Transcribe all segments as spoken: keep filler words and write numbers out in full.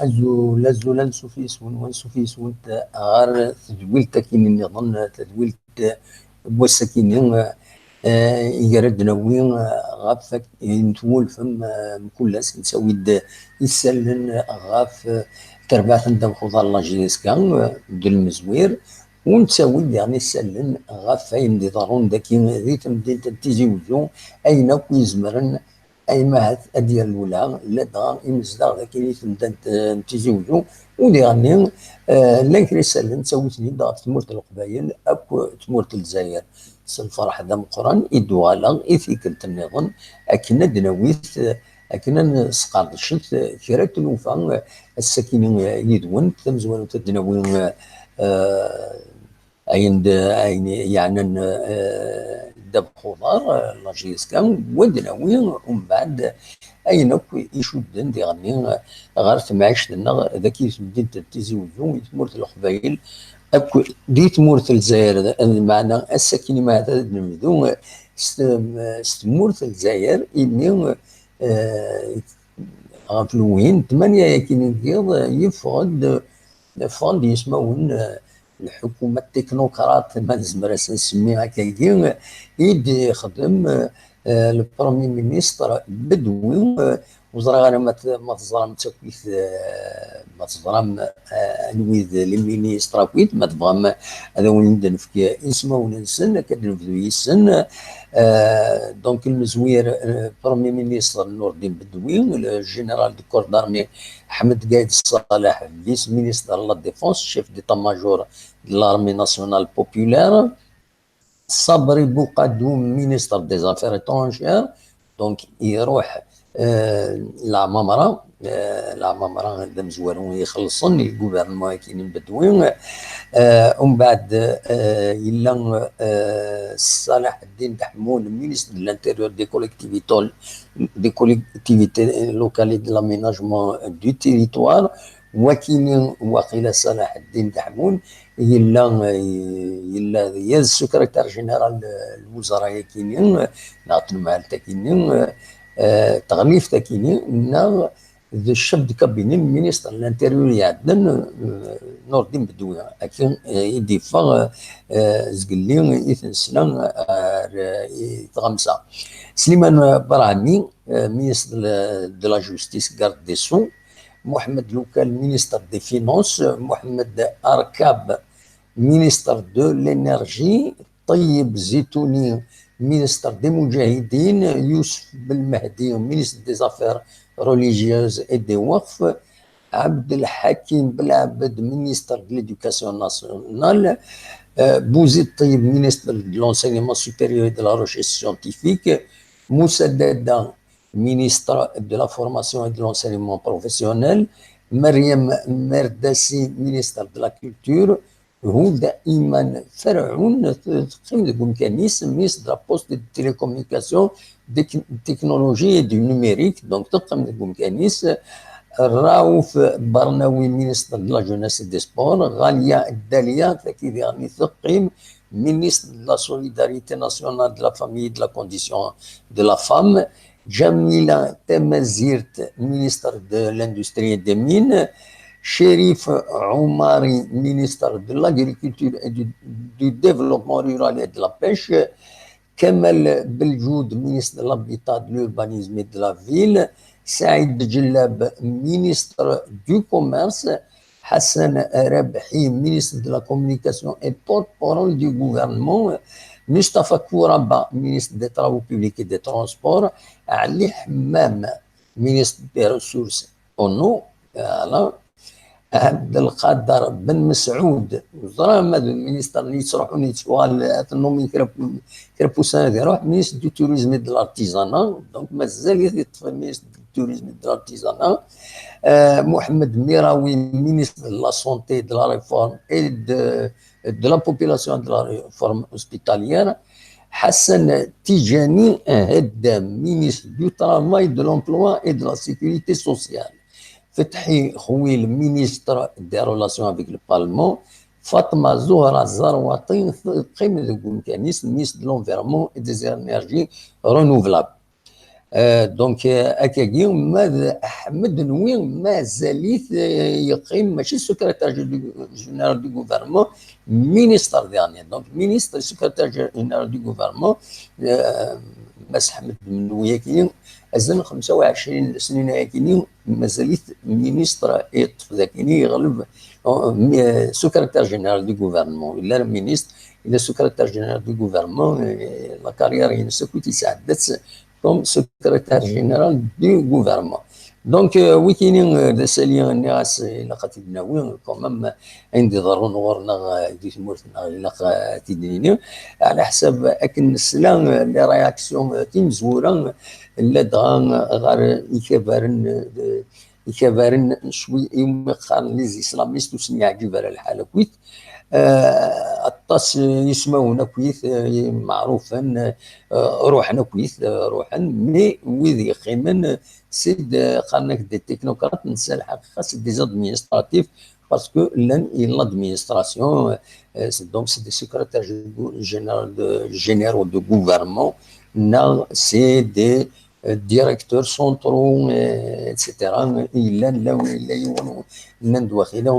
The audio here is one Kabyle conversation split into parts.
Azul, azul, ansuf yes-wen, wansuf yes-went ɣer tedwilt akkin nniḍen, tadwilt n wass-akkin, eh, i ara d-nawi, eh, ɣef wak-, ayen twulfem, eh, mkul ass, nettawi-d isallen ɣef, eh, terbaɛt n ddabex uḍar la J S K, eh, d lmezwir, u nettawi-d diɣen isallen ɣef wayen d-iḍerrun dagi di temdint n Tizi Uzzu, ayen akk izemren ay mahat ad d-yerr lwelha, ladɣa imezdaɣ dagi i temda n t-, n Tizi Uzzu, u diɣenni, eh, llan kra isallen ttawin-ten-id ɣef tmurt n Leqbayel akk tmurt n Lezzayer. S lferḥ d ameqqran i d-uɣaleɣ i tikkelt nniḍen akken ad d-nawi, eh, akken ad nesqerdcet, eh, kra n tlufa, eh, ass-akkin, eh, yid-wen, tamezwarut ad d-nawi, eh, ayen d, ayen yeɛnan, eh, ddabex uḍar, eh, la J S K, u ad d-nawi umbeɛd ayen akk icudden diɣenni, eh, ɣer temɛict-nneɣ dagi di temdint n Tizi Uzzu, di tmurt n Leqbayel, akk di tmurt n Lezzayer, eh, lmeɛna ass-akkin ma ad nebdu, eh, s tem-, s tmurt n Lezzayer, imi, eh, ɣef lewhi n tmanya-agi n yiḍ, eh, yeffeɣ-d, ffɣen-d yismawen, eh, lḥukuma teknokrat, ma nezmer ad s-nsemmi akkagi, i d-ixdem, eh, le Premier Ministre Bedoui, eh, ur ẓriɣ ara ma t-, ma teẓram-tt akkit, eh, ma teẓram, eh, anwi d les ministres akkit, ma tebɣam ad awen-d-nefk ismawen-nsen, akka d-nebdu yis-sen. Eh, donc, lmezwir, eh, Premier Ministre Nourdine Bedoui, le général de corps d'armée Ahmed Gaïd Salah, vice-ministre de la Défense, chef d'état-major de l'armée nationale populaire, Sabri Boukadou, ministre des Affaires étrangères, donc iruḥ, eh, Laɛmamra, eh, Laɛmamra d amezwaru ixellṣen i gouvernement-agi n Bedoui. Eh, umbeɛd, eh, yella, eh, Salah Eddine Dahmoun, ministre de l'Intérieur, des collectivités, des collectivités locales et de l'aménagement du territoire. Wakini, waqila Salah Eddine Dahmoun, yella, yella yad secrétaire général n lwezra-yakini, neɣ n temɛelt-akini, eh, teɣlift-akini, neɣ d chef de cabinet n ministre n l'intérieur iɛeddan, eh, Nourdine Bedoui. Akken, eh, i d-yeffeɣ, eh, zgelli i t-nesla ar, eh, i tɣamsa. Slimane Brahmi, eh, ministre de la, de la Justice, garde des Sceaux, Mohamed Loukal, ministre des Finances, Mohamed Arkab, ministre de l'Énergie, Taïeb Zitouni, ministre des Moudjahidines, Youssef Belmehdi, ministre des Affaires religieuses et des Waqf, Abdelhakim Belabed, ministre de l'Éducation nationale, euh, Bouzid Taïeb, ministre de l'Enseignement supérieur et de la Recherche scientifique, Moussa Dada, ministre de la Formation et de l'Enseignement professionnel, Mariam Merdassi, ministre de la Culture, Houda Iman Ferhoun, teqqim deg umkan-is, ministre de la Poste et de Télécommunication, des Technologies et du Numérique, donc teqqim deg umkan-is, Raouf Barnaoui, ministre de la Jeunesse et des Sports, Ghalia Dalia, tagi diɣen teqqim, ministre de la Solidarité nationale, de la Famille et de la Condition de la Femme, Jamila Tamazirt, ministre de l'Industrie et des Mines, Chérif Oumari, ministre de l'Agriculture et du, du Développement rural et de la Pêche, Kamal Beljoud, ministre de l'Habitat, de l'Urbanisme et de la Ville, Saïd Djellab, ministre du Commerce, Hassan Rabhi, ministre de la Communication et porte-parole du gouvernement, Mustafa Kouraba, ministre des Travaux publics et des Transports, Ali Hammam, ministre des Ressources en eau, voilà. Abdelkader Ben Messoud, ẓriɣ ma d ministre-nni yettruḥun yettuɣal ad t-nnumin kra, kra n wussan ad iruḥ, ministre du Tourisme et de l'Artisanat, donc mazal-it yeṭṭef ministre du Tourisme et de l'Artisanat. Euh, Mohamed Miraoui, ministre de la Santé, de la Réforme et de, de la Population et de la Réforme hospitalière. Hassan Tidjani, Haddam, ministre du Travail, de l'Emploi et de la Sécurité sociale. Fethi Khouil, ministre des Relations avec le Parlement. Fatma Zohra Zarwati, teqqim deg umkan-is, ministre de l'Environnement et des Énergies renouvelables. Euh, donc, euh, akkagi, ma d Ḥmed Nwi, mazal-it, euh, yeqqim, mačči secrétaire gé-, général du gouvernement, ministre dernier. Donc, ministre, secrétaire général du gouvernement, euh, Mass Ḥmed Nwi-agi, azal n xemsa u ɛecrin snin-agi, mazal-it ministre, yeṭṭef dagi, yeɣleb, euh, secrétaire général du gouvernement. Il est ministre, il est secrétaire général du gouvernement, euh, la carrière-ines akk tesɛedda-tt comme secrétaire général du gouvernement. Donc, euh, wikini, euh, d asali, nniɣ-as, euh, ilaq ad t-id-nawi, quand même, ayen d-iḍerrun ɣur-neɣ, euh, di tmurt-nneɣ, ilaq, euh, ad t-id-nini. Ɛla ḥsab akken nesla, euh, les réactions, euh, timezwura, euh, ladɣa, euh, ɣer ikabaren, euh, ikabaren cwi iwumi qqaren les islamistes, ur sen-yeɛǧib ara lḥal akkit. Euh, aṭas, euh, ismawen akkit, euh, meɛrufen, euh, ruḥen akkit, euh, ruḥen, mais wid yeqqimen, euh, c'est d-, qqaren-ak des technocrates, netta lḥaqiqa, c'est des administratifs, parce que llan, il l'administration, euh, c'est, donc c'est des secrétaires généraux de, généraux de gouvernement, neɣ c'est des, euh, directeurs centraux, euh, et cetera. Yella, yella, yella yiwen n ddwa, yella,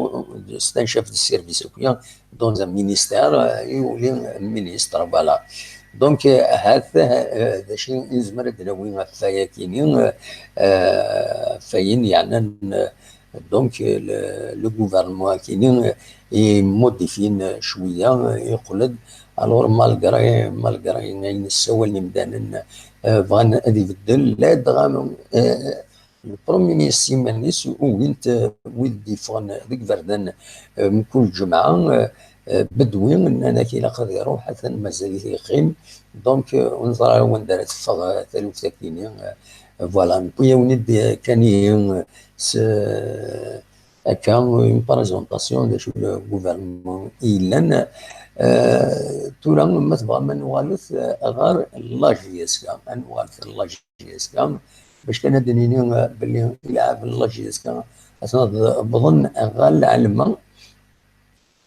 c'est un chef de service, akk dans un ministère, euh, yuli ministre, voilà. Donc, euh, hat, euh, d acu i nezmer ad d-nawi ɣef wayagi-ni, euh, euh, ɣef wayen yeɛnan, euh, donc, euh, le, le gouvernement-agi-ni, euh, yemmudifin cwiya, euh, yeqqel-d. Alors, malgré, malgré ayen ssawalen yimdanen, euh, bɣan ad ibeddel, ladɣa, euh, le Premier ministre iman-is ugin-t, euh, wid d-yeffɣen deg iberdan, euh, mkul ǧemɛa, euh, euh, bedwi, nnan-ak ilaq ad iruḥ, atan mazal-it yeqqim. Donc, euh, ur neẓri ara wanda ara teffeɣ, euh, taluft-agi-ni. Euh, voilà, newwi-yawen-id, euh, kan ihi, euh, s, euh, akka, une présentation d acu le gouvernement i yellan. Euh, tura, ma tebɣam ad nuɣalet, euh, ɣer la J S K, ad nuɣalet ɣer la J S K, bac kan ad d-nini, euh, belli ilɛaben n la J S K atan wwḍen ɣer lɛelma.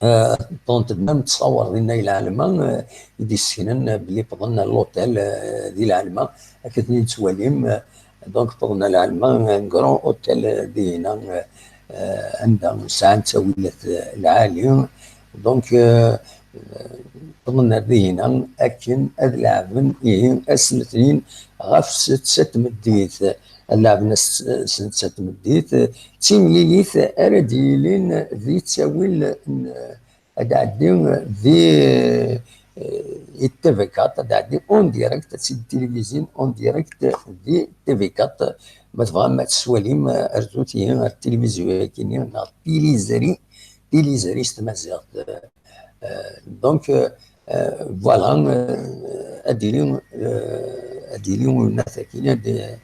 Euh, ṭṭunt-d même ttṣawer dinna i lɛelma, euh, i d-yesseknen belli wwḍen l'hôtel, euh, di lɛelma, akken tettwalim, euh, donc wwḍen ɣer lɛelma, un grand hôtel, euh, dinna, euh, euh, anda sɛan ttawilat, euh, lɛali. Donc, euh, euh, wwḍen ar dinna akken ad leɛben, ihi, ass n letnin ɣef setta n tmeddit. Ad leɛben ass, ass n setta n tmeddit, d timlilit ara d-yilin di ttawil n, ad d-ɛeddi di, eh, i T V quatre, ad d-ɛeddi en direct, ad tt-id-tilivizin en direct di T V quatre. Ma tebɣam ad tt-twalim, eh, rrut ihi ar tilivizyu-agi-ni, neɣ tilizri, tilizri s tmaziɣt. Euh, donc, euh, euh, voilà, euh, ad d-tili, euh, ad d-tili, euh, ad d-,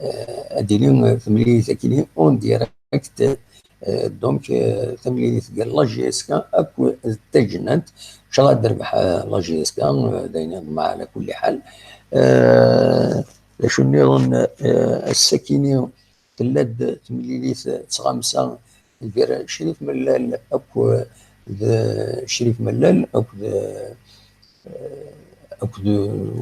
euh, ad d-tili, euh, temlilit-agi-ni en direct, euh, donc, euh, temlilit n la J S K akked tajnant, nchallah ad terbeḥ, euh, la J S K, euh, d ayen iḍemmeɛ ɛla kulli ḥal. Euh, d acu nniḍen, euh, ass-agi-ni, tella-d temlilit d tɣamsa gar Crif Mellal akked, d Crif Mellal akked, eh, akked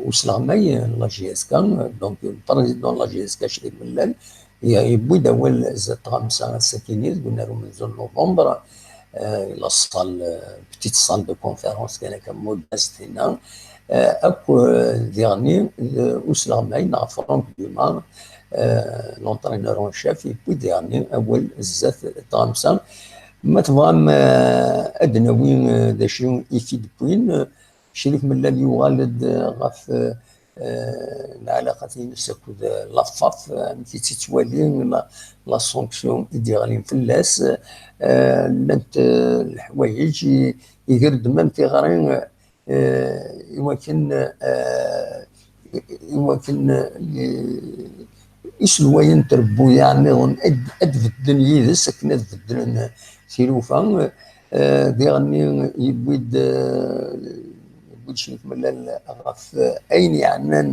usleɣmay n la J S K, donc le président n la J S K Crif Mellal, ye-, yewwi-d awal zdat tɣamsa ass-agi-ni deg unnar umenzu n novembre, eh, la salle, eh, petite salle de conférence kan akka modeste dinna, eh, akk, eh, diɣen d usleɣmay neɣ Franck Dumas, eh, l'entraîneur en chef, yewwi-d diɣen awal zdat tɣamsa. Ma tebɣam, eh, ad d-nawi, eh, d acu i t-id-wwin, eh, Crif Mellal yuɣal-d, eh, ɣef, eh, eh, lɛalaqat-ines akked, eh, la FAF, eh, amek i tt-yettwali, la, la sanction i d-yeɣlin fell-as, eh, llant, eh, leḥwayeǧ i, iger-d même tiɣri, eh, i wakken, eh, i wakken, eh, i-, iselwayen n trebbuyaɛ nniḍen ad, ad bedden yid-s akken ad beddlen tilufa. Eh, diɣenni yewwi-d, eh, yewwi-d Crif Mellal ɣef, eh, ayen yeɛnan,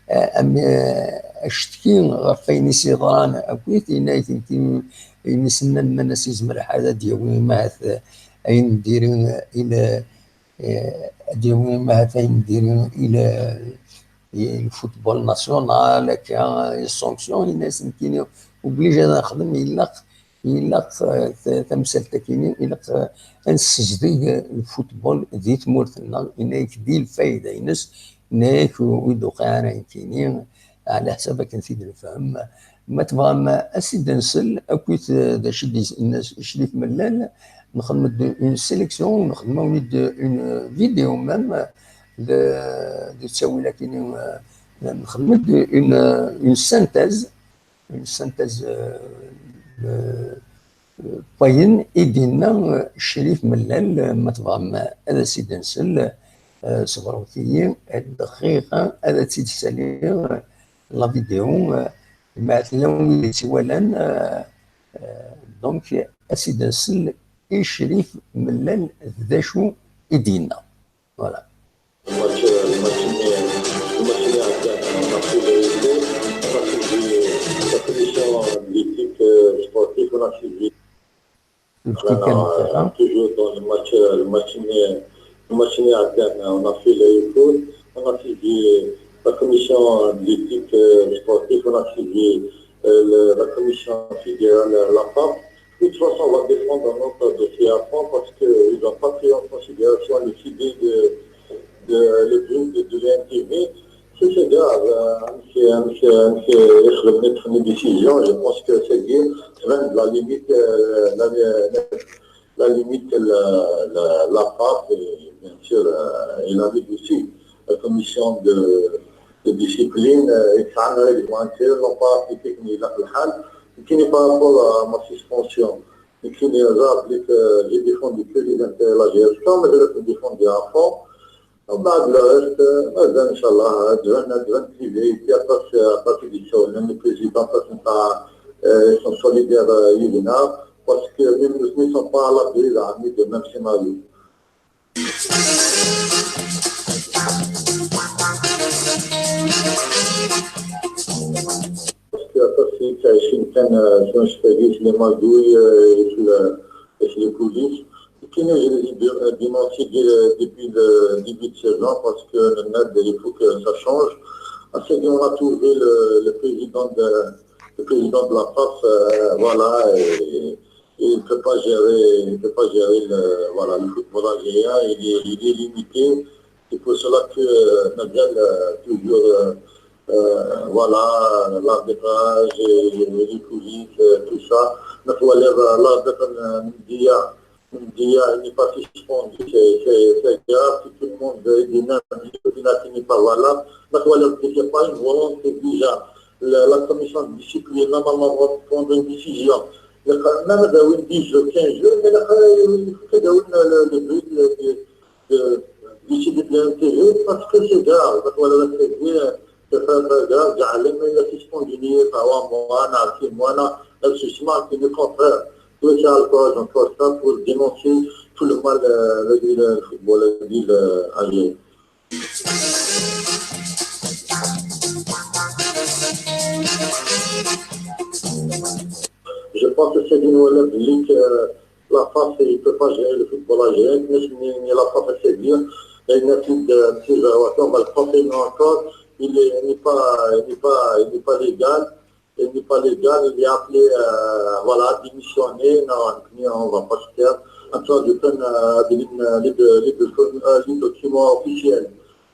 eh, am, eh, acetki ɣef wayen i s-yeḍran akkit, yenna-ak-id i, i mi s-nnan, nnan-as yezmer lḥal ad d-yawi ahat, eh, ayen n diri, eh, ila, eh, ad d-yawi ahat ayen n diri ila, le football national, akka, les sanctions, yenna-as nekkini obligé ad nexdem, ilaq, ilaq, eh, ta-, tamsalt-akini, ilaq, eh, ad nessezdig le football di tmurt-nneɣ, yenna-ak di lfayda-ines, yenna-ak ur d-uqiɛ ara nekkini, ɛla ḥsab akken t-id-nefhem. Ma tebɣam ad s-id-nsel akkit, eh, d acu i d-yenna Crif Mellal, nxedm-d une sélection, nxedm-awen-id une vidéo même, de, de ttawil-akini, eh, nxedm-d une, une synthèse, une synthèse, eh, de, eh, n wayen i d-yenna, eh, Crif Mellal, eh, ma tebɣam ad as-id-nsel, eh, ṣebṛet-iyi, dqiqa ad tt-id-ssaliɣ, eh, la vidéo, eh, ma tella wid i tt-iwalan, eh, eh, donc, ad s-id-nsel i Crif Mellal d acu i d-yenna. Voilà. الماتش، الماتش، الماتش اللي عدانا، on a fait le retour, on a suivi la commission de l'éthique, euh, sportive, on a suivi. Toujours dans le match, le match اللي، الماتش اللي عدانا، on a fait le retour, on a suivi la commission de l'éthique, euh, sportive, on a suivi, euh, le, la commission fédérale, euh, la PAF. De toute façon, on va défendre notre dossier à fond parce qu'ils n'ont pas pris en considération le C D de, de, le but de, de l'N T V. C'est, c'est grave, hein. C'est, c'est, c'est, c'est une décision. Je pense que c'est bien. C'est même la limite, euh, la, la, la limite, la, la, la PAF, et bien sûr, euh, et la Ligue aussi. La commission de, de discipline, euh, est un règlement intérieur, n'ont pas appliqué comme il a fait le hal, qui n'est par rapport à ma suspension. Et qui n'est pas appliqué, euh, j'ai défendu que les intérêts de la G S K, mais je l'ai défendu à fond. ومن بعد le reste, مازال إن شاء الله, devant, devant privé, ici, à part, à part du show, même le président, parce que, euh, ils sont solidaires, euh, يدينا, parce que même nous ne sommes pas à l'abri, là, de même scénario. Parce que après, c'est, c'est, c'est une peine, euh, je me suis dit, c'est les magouilles, euh, et puis le, et puis les coulisses. Et puis, nous, je les ai dé-, euh, dénoncés dès le début de, début de saison parce que maintenant, il faut que ça change. Parce que on a trouvé le, le président de, le président de la PAF, euh, voilà, et, et il peut pas gérer, il peut pas gérer le, voilà, le football algérien, il est, il est limité. C'est pour cela que, euh, Nabil, euh, toujours, euh, euh, voilà, l'arbitrage, et les coulisses, euh, tout ça. Donc, voilà, l'arbitre, euh, Dia, Dia n'est pas suspendu, c'est, c'est, c'est grave, si tout le monde veut dire non, Dia n'est pas valable. Donc, voilà, c'est pas une volonté déjà. La, la commission de discipline, normalement, va prendre une décision. Même dans dix jours, quinze jours, mais là, il faut que dans le, le, le, le, de, de, de, de l'intérêt, parce que c'est grave, parce qu'on a fait bien, c'est très, très grave, j'ai allé, mais la suspendu, trois mois, on a six mois, on a, elle se smart, c'est le contraire. Tout ça, encore, encore ça, pour dénoncer tout le mal, euh, le, le, le football, le, le, euh, algérien. Je pense que c'est une relève ligue, euh, la PAF, il ne peut pas gérer le football algérien, mais, mais, mais la PAF, c'est bien. Il y a une équipe de plusieurs joueurs, on va le confirmer encore. Il est, il n'est pas, il n'est pas, il n'est pas légal. Il n'est pas légal. Il est appelé, euh, voilà, à démissionner. Non, on ne va pas se faire. En tout cas, je donne, euh, des, euh, les, les, les, euh, les documents officiels.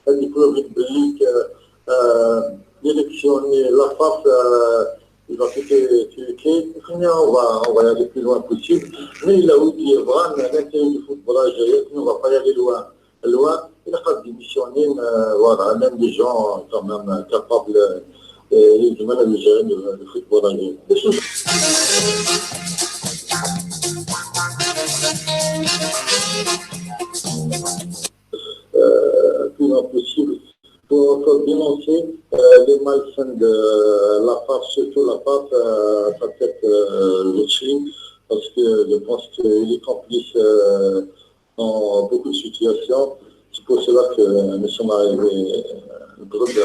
Un diplôme de ligue, euh, euh, d'élection, et la PAF, euh, ils ont été truqués. Mais on va, on va y aller plus loin possible. Mais il a oublié vraiment l'intérêt du football algérien, on ne va pas y aller loin. Loin, il a pas démissionné, mais, euh, voilà, l'un des gens quand même, euh, capables, euh, et il demande à gérer le, le football algérien. Euh, plus loin possible. Pour, pour dénoncer, euh, les malsains de la PAF, surtout la PAF, euh, peut-être, euh, le Chine, parce que je pense qu'il est complice, euh, dans beaucoup de situations. C'est pour cela que nous sommes arrivés, euh, le groupe de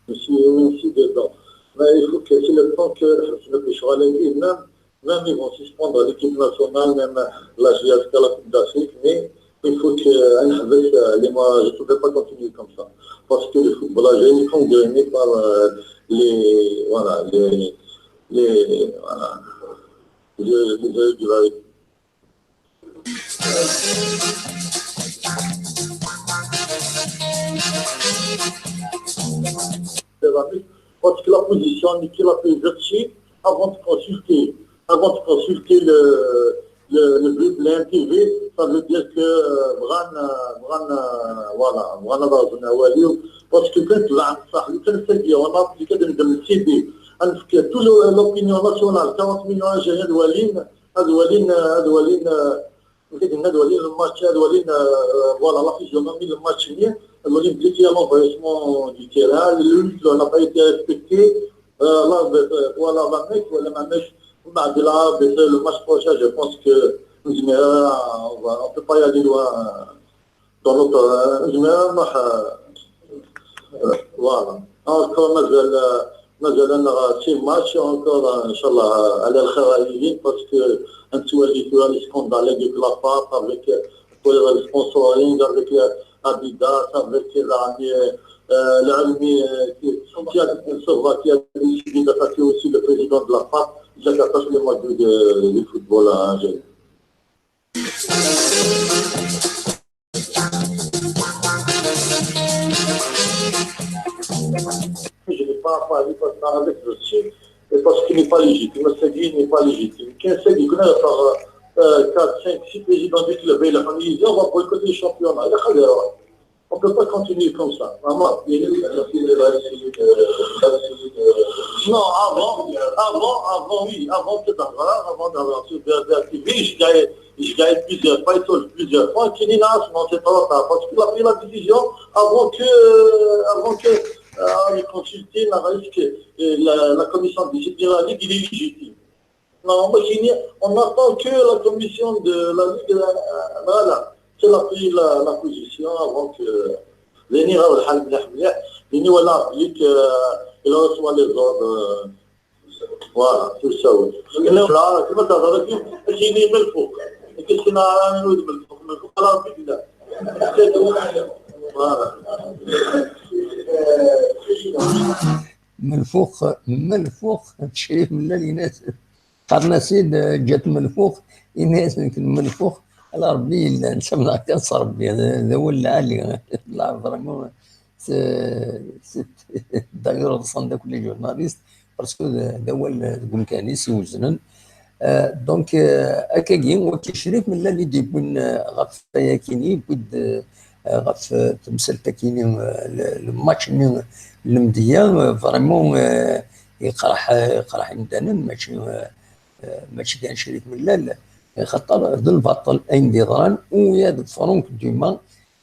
Monsieur, monsieur dedans. Mais il faut que c'est le temps que je me puisse relever, même, même ils vont suspendre les l'équipe nationale, même la J S K, la Coupe d'Afrique, mais il faut que, euh, je ne peux pas continuer comme ça. Parce que le football algérien est gangréné par, euh, les, voilà, les, les, voilà, les, les, les, Parce que la position, Niki l'a fait chercher avant de consulter, avant de consulter le, le, le groupe, l'N T V, ça veut dire que, euh, Bran, euh, Bran, euh, voilà, Bran a besoin de Walio. Parce que quand là, ça, le fait, c'est bien, on a appliqué dans le C D. Parce que toute le- l'opinion nationale, quarante millions d'Algériens de Walin, de Walin, euh, de Walin, euh, Nadi, nadi, wali le match, nadi, wali, euh, voilà, la physionomie, le match, nadi, wali, il y a l'envahissement du terrain, le huis clos n'a pas été respecté. Euh, là, euh, voilà, la mec, voilà, la mec, on a dit là, ben, le match prochain, je pense que, euh, on va, on peut pas y aller loin, euh, dans notre, euh, euh, voilà. Encore, مازال، مازال عندنا six matchs encore, إن شاء الله، على الخير غاديين، parce que نتولي في les scandales avec la FAF, avec, euh, le sponsoring, avec, euh, Adidas, avec, euh, la, euh, euh, le Almi, euh, qui, qui a, qui a décidé d'attaquer aussi le président de la FAF, qui s'attache le mois de, de, de football à Alger. Je n'ai pas parlé parce qu'avec le chef, et parce qu'il n'est pas légitime, c'est dit, il n'est pas légitime. Qu'est-ce qu'il connaît par, euh, quatre, cinq, six présidents du club, et la famille, on va boycotter le championnat. Il y a rien. On peut pas continuer comme ça. Vraiment. Non, avant, avant, avant, oui, avant que d'avoir, avant d'avoir sur B R T V, je gagne, je gagne plusieurs fois, il touche plusieurs fois, qui dit, non, c'est trop tard, parce qu'il a pris la décision avant que, avant que, euh, les consultés n'arrivent que, euh, la, la commission disciplinaire, la Ligue, il est légitime. Non, moi, je dis, on attend que la commission de la Ligue, euh, voilà, qu'elle a pris la, la position avant que venir à la Ligue, venir à la Ligue, euh, il reçoit les ordres, euh, voilà, tout ça, oui. Et là, là, c'est pas ça, ça va dire, je dis, mais il faut. Et qu'est-ce qu'il a à nous, mais il faut, mais il faut pas la Ligue, là. C'est tout. Voilà. Melfux, Melfux, Chérif Mellal, qqaren-as-id, ǧǧet Melfux, ini-asen nekk d Melfux, ala Ṛebbi yellan, ttamneɣ kan s Ṛebbi, d, d awal lɛali, là, vraiment, c'est, c'est, d'ailleurs, ḍsan-d akk les journalistes, parce que d, d awal deg umkan-is iweznen. Euh, donc, euh, akkagi, wagi Crif Mellal i d-yewwin, euh, ɣef wayakini, yewwi-d, euh, ɣef, euh, temsalt-akini, euh, le, le match-nni n Lemdeyya, euh, vraiment, euh, yeqreḥ, euh, yeqreḥ imdanen, mačči, euh, euh, mačči kan Crif Mellal, xaṭer d lbaṭel ayen d-yeḍran, u ya d Franck Dumas,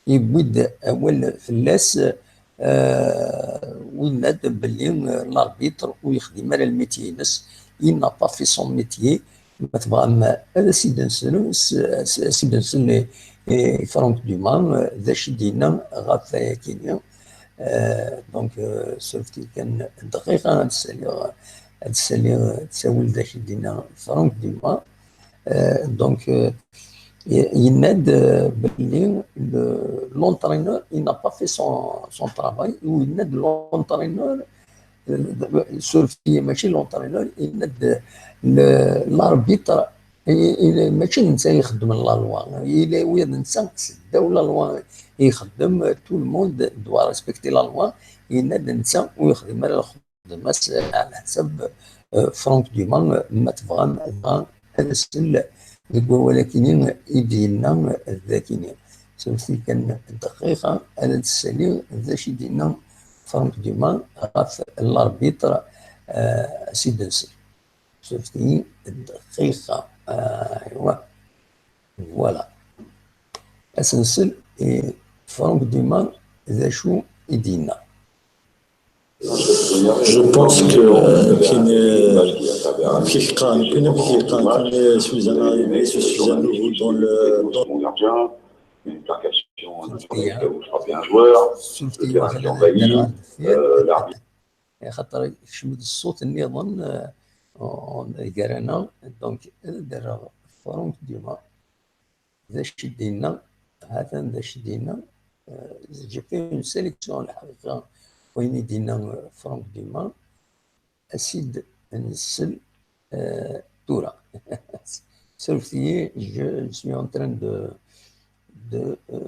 yewwi-d awal fell-as, euh, u yenna-d belli, euh, l'arbitre ur yexdim ara lmiti-ines, il n'a pas fait son métier, ma tebɣam ad as-id-nsel, s-, s-, as-id-nsel i, i Franck Dumas, euh, d acu i d-yenna ɣef wayakini. Euh, donc, euh, surtout kan dqiqa ad saliɣ, ad saliɣ ttawil d acu i d-yenna Franck Dumas. Euh, donc, euh, yenna-d, euh, belli le, l'entraîneur, il n'a pas fait son, son travail, u yenna-d l'entraîneur, euh, surtout mačči l'entraîneur, yenna-d le, l'arbitre, i, i, mačči d netta i ixeddmen la loi, yella wiyaḍ netta seddaw la loi i ixeddem, tout le monde doit respecter la loi, yenna-d netta ur yexdim ara lxedma-s ɛla ḥsab, euh, Franck Dumas, ma tebɣam dɣa ad nsel deg wawal-akini i d-yenna dakini. Surtout kan dqiqa ad d-ssaliɣ d acu i d-yenna Franck Dumas ɣef l'arbitre, euh, ad s-id-nsel. Surtout dqiqa, euh, aywa. Voilà. Ad s-nsel i Franck Dumas d acu i d-yenna. Je pense que, euh, كاين، آه، كي كان، كاين، كي كان، كاين suffisamment, suffisamment dans le, dans Surtout, euh, l'arbitre. Xaṭer yekcem-d ṣṣut nniḍen, euh, gar-aneɣ, donc ad d-rreɣ Franck Dumas. D acu i d-yenna? Hatan d acu i d-yenna. Euh, j'ai fait une sélection, lḥaqiqa, wayen i d-yenna, euh, Franck Dumas. As-id-nsel, euh, tura. Surfet-iyi, je suis en train de, de, euh,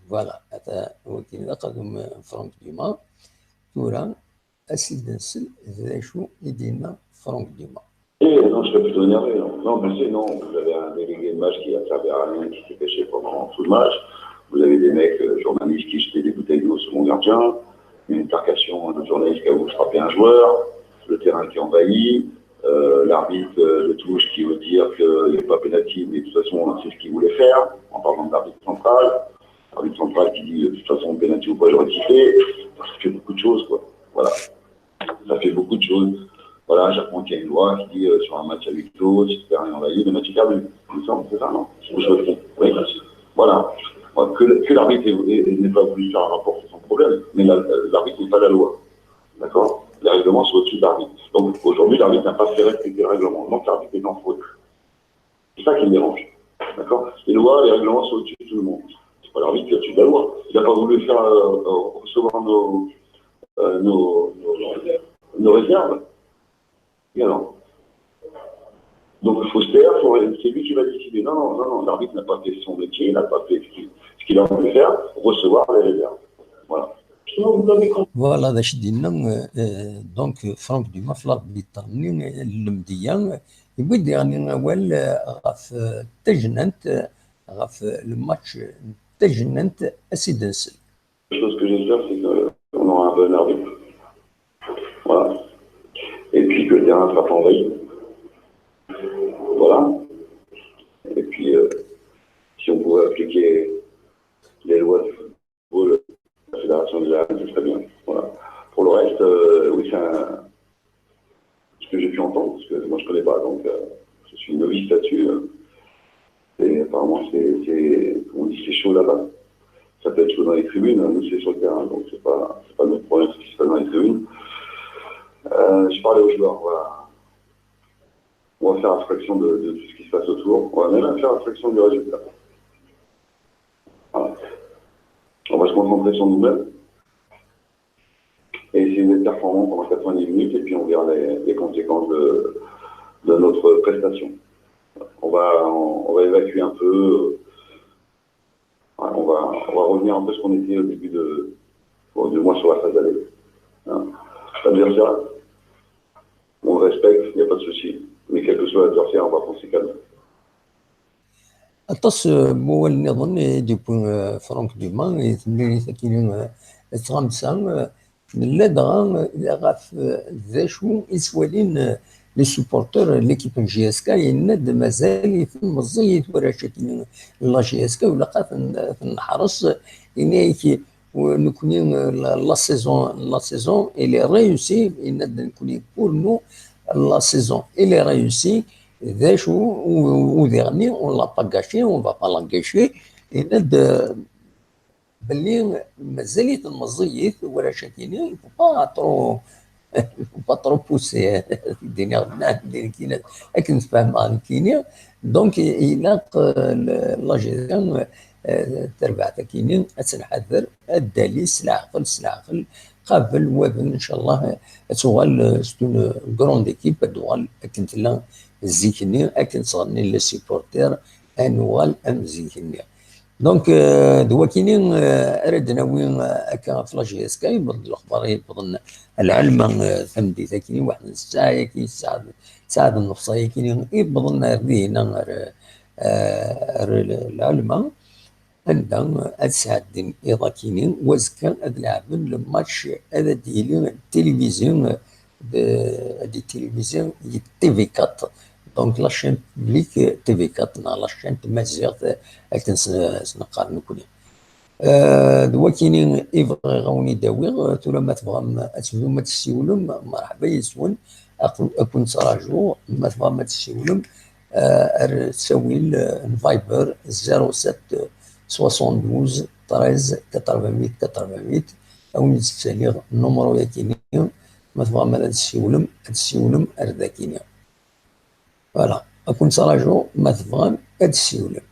voilà, ata wagi d aqadum, euh, Franck Dumas. Tura, as-id-nsel d acu i d-yenna Franck Dumas. Eh, non, je serais plutôt énervé, non. Non, mais c'est non, vous avez un délégué de match qui a servi à rien, qui s'est caché pendant tout le match. Vous avez des mecs, euh, journalistes qui jetaient des bouteilles d'eau sur mon gardien. Une altercation, un journaliste qui a voulu frapper un joueur. Le terrain qui est envahi. Euh, l'arbitre, euh, de touche qui veut dire qu'il n'est pas pénalty, mais de toute façon, c'est ce qu'il voulait faire, en parlant de l'arbitre central. L'arbitre central qui dit, euh, de toute façon, pénalty ou pas, j'aurais sifflé. Ça fait beaucoup de choses, quoi. Voilà. Ça fait beaucoup de choses. Voilà, j'apprends qu'il y a une loi qui dit, euh, sur un match à huis clos, si le terrain est envahi, le match est perdu. Il me semble, c'est ça, non ? Ou je me trompe ? Oui. Voilà. Voilà. Que, que l'arbitre ait, ait, n'ait pas voulu faire un rapport, c'est son problème. Mais la- l'arbitre n'est pas la loi. D'accord ? Les règlements sont au-dessus de l'arbitre. Donc aujourd'hui, l'arbitre n'a pas fait respecter le règlement. Donc l'arbitre est en faute. C'est ça qui me dérange. D'accord ? Les lois, les règlements sont au-dessus de tout le monde. C'est pas l'arbitre qui est au-dessus de la loi. Il n'a pas voulu faire, euh, euh, recevoir nos, euh, nos, nos, nos réserves. Et alors ? Donc il faut se taire, faut- c'est lui qui va décider. Non, non, non, non, l'arbitre n'a pas fait son métier, il n'a pas fait ce qu'il ce qu'il a voulu faire, recevoir les réserves. Voilà. Sinon, vous l'avez compris. Voilà, d acu i d-yenna, euh, donc, Franck Dumas, ɣef l'arbitre-nni, euh, n Lemdeyya, yewwi-d daɣen awal, euh, ɣef, euh, tajnant, euh, ɣef, euh, le match n tajnant, as-id-nsel. La chose que j'espère, c'est qu'on aura un bon arbitre. Voilà. Et puis que le terrain ne sera pas envahi. Voilà. Et puis, euh, si on pouvait appliquer les lois de football, la fédération des arènes, ce serait bien. Voilà. Pour le reste, euh, oui, c'est un... ce que j'ai pu entendre, parce que moi je connais pas, donc, euh, je suis novice là-dessus. Euh, et apparemment, c'est, c'est, comme on dit, c'est chaud là-bas. Ça peut être chaud dans les tribunes, hein. Nous c'est sur le terrain, donc c'est pas, c'est pas notre problème ce qui se passe dans les tribunes. Euh, je parlais aux joueurs, voilà. On va faire abstraction de, de tout ce qui se passe autour. On va même faire abstraction du résultat. Voilà. On va se concentrer sur nous-mêmes et essayer d'être performant pendant quatre-vingt-dix minutes et puis on verra les, les conséquences de, de notre prestation. On va, on, on va évacuer un peu, euh, ouais, on va, on va revenir un peu ce qu'on était au début de, bon, du moins sur la phase d'aller. Hein. L'adversaire, on le respecte, il n'y a pas de souci. Mais quel que soit l'adversaire, on va penser qu'à nous. Aṭas, euh, n wawal nniḍen i d-yewwi, euh, Franck Dumas, i temlilit akkin, euh, d tɣamsa, euh, nella dɣa, euh, ɣef, euh, d acu i ttwalin, euh, les supporters n l'équipe n J S K, yenna-d mazal-iten meẓẓiyit warrac-agi n la J S K, ilaq ad ten-, ad ten-neḥres, yenna-ak, u-, nekkni, euh, la, la saison, la saison, elle est réussie, yenna-d nekkni, pour nous, la saison, elle est réussie, d acu u-, udiɣ-nni, on l'a pas gâché, on va pas la gâcher, yenna-d, euh, belli mazal-iten meẓẓiyit warrac-agi-nni, il faut pas trop, il faut pas trop pousser, d-iniɣ, d-iniɣ, akken tfehmeḍ nekkini. Donc, ilaq, euh, la gestion, euh, tarbaɛt-agi-nni ad tt-nḥader, ad d-tali s leɛqel, s leɛqel, qabel waben, inchallah, ad tuɣal, euh, c'est une grande équipe, ad tuɣal akken tella zik-nni, akken ttɣennin les supporters, ad nuɣal am zik-nni. Donc, euh, d wakini, euh, ara d-nawi, euh, akka ɣef la J S K, yewweḍ-d lexbar yewwḍen lɛelma, euh, tameddit-agi, waḥed n ssaɛa-agi, ssaɛa d, ssaɛa d nnefṣ-agi, yewweḍen ar dihina, ar, euh, ar lɛelma, anda ad sɛeddin iḍ-akini, wazekka ad lɛeben le match, ad d-yili tilivizi, euh, de, de télévision, T V quatre. Donc, la chaîne publique, euh, T V quatre, neɣ la chaîne tamaziɣt, euh, akken s-, s-neqqar nekkni. Euh, d wakini i bɣiɣ ad wen-id-awiɣ, euh, tura ma tebɣam ad tebdum ad tessiwlem, merḥba yes-wen, ad kun-, ad kun-ttrajuɣ, ma tebɣam ad tessiwlem, euh, ar ttawil, euh, n Viber zéro sept soixante-douze treize quatre-vingt-huit quatre-vingt-huit, ad wen-id-ttaliɣ numru-yakini, ma tebɣam ad tessiwlem, ad tessiwlem ar dakini. Voilà. Ad ken-ttṛajuɣ ma tebɣam ad d-ssiwlem.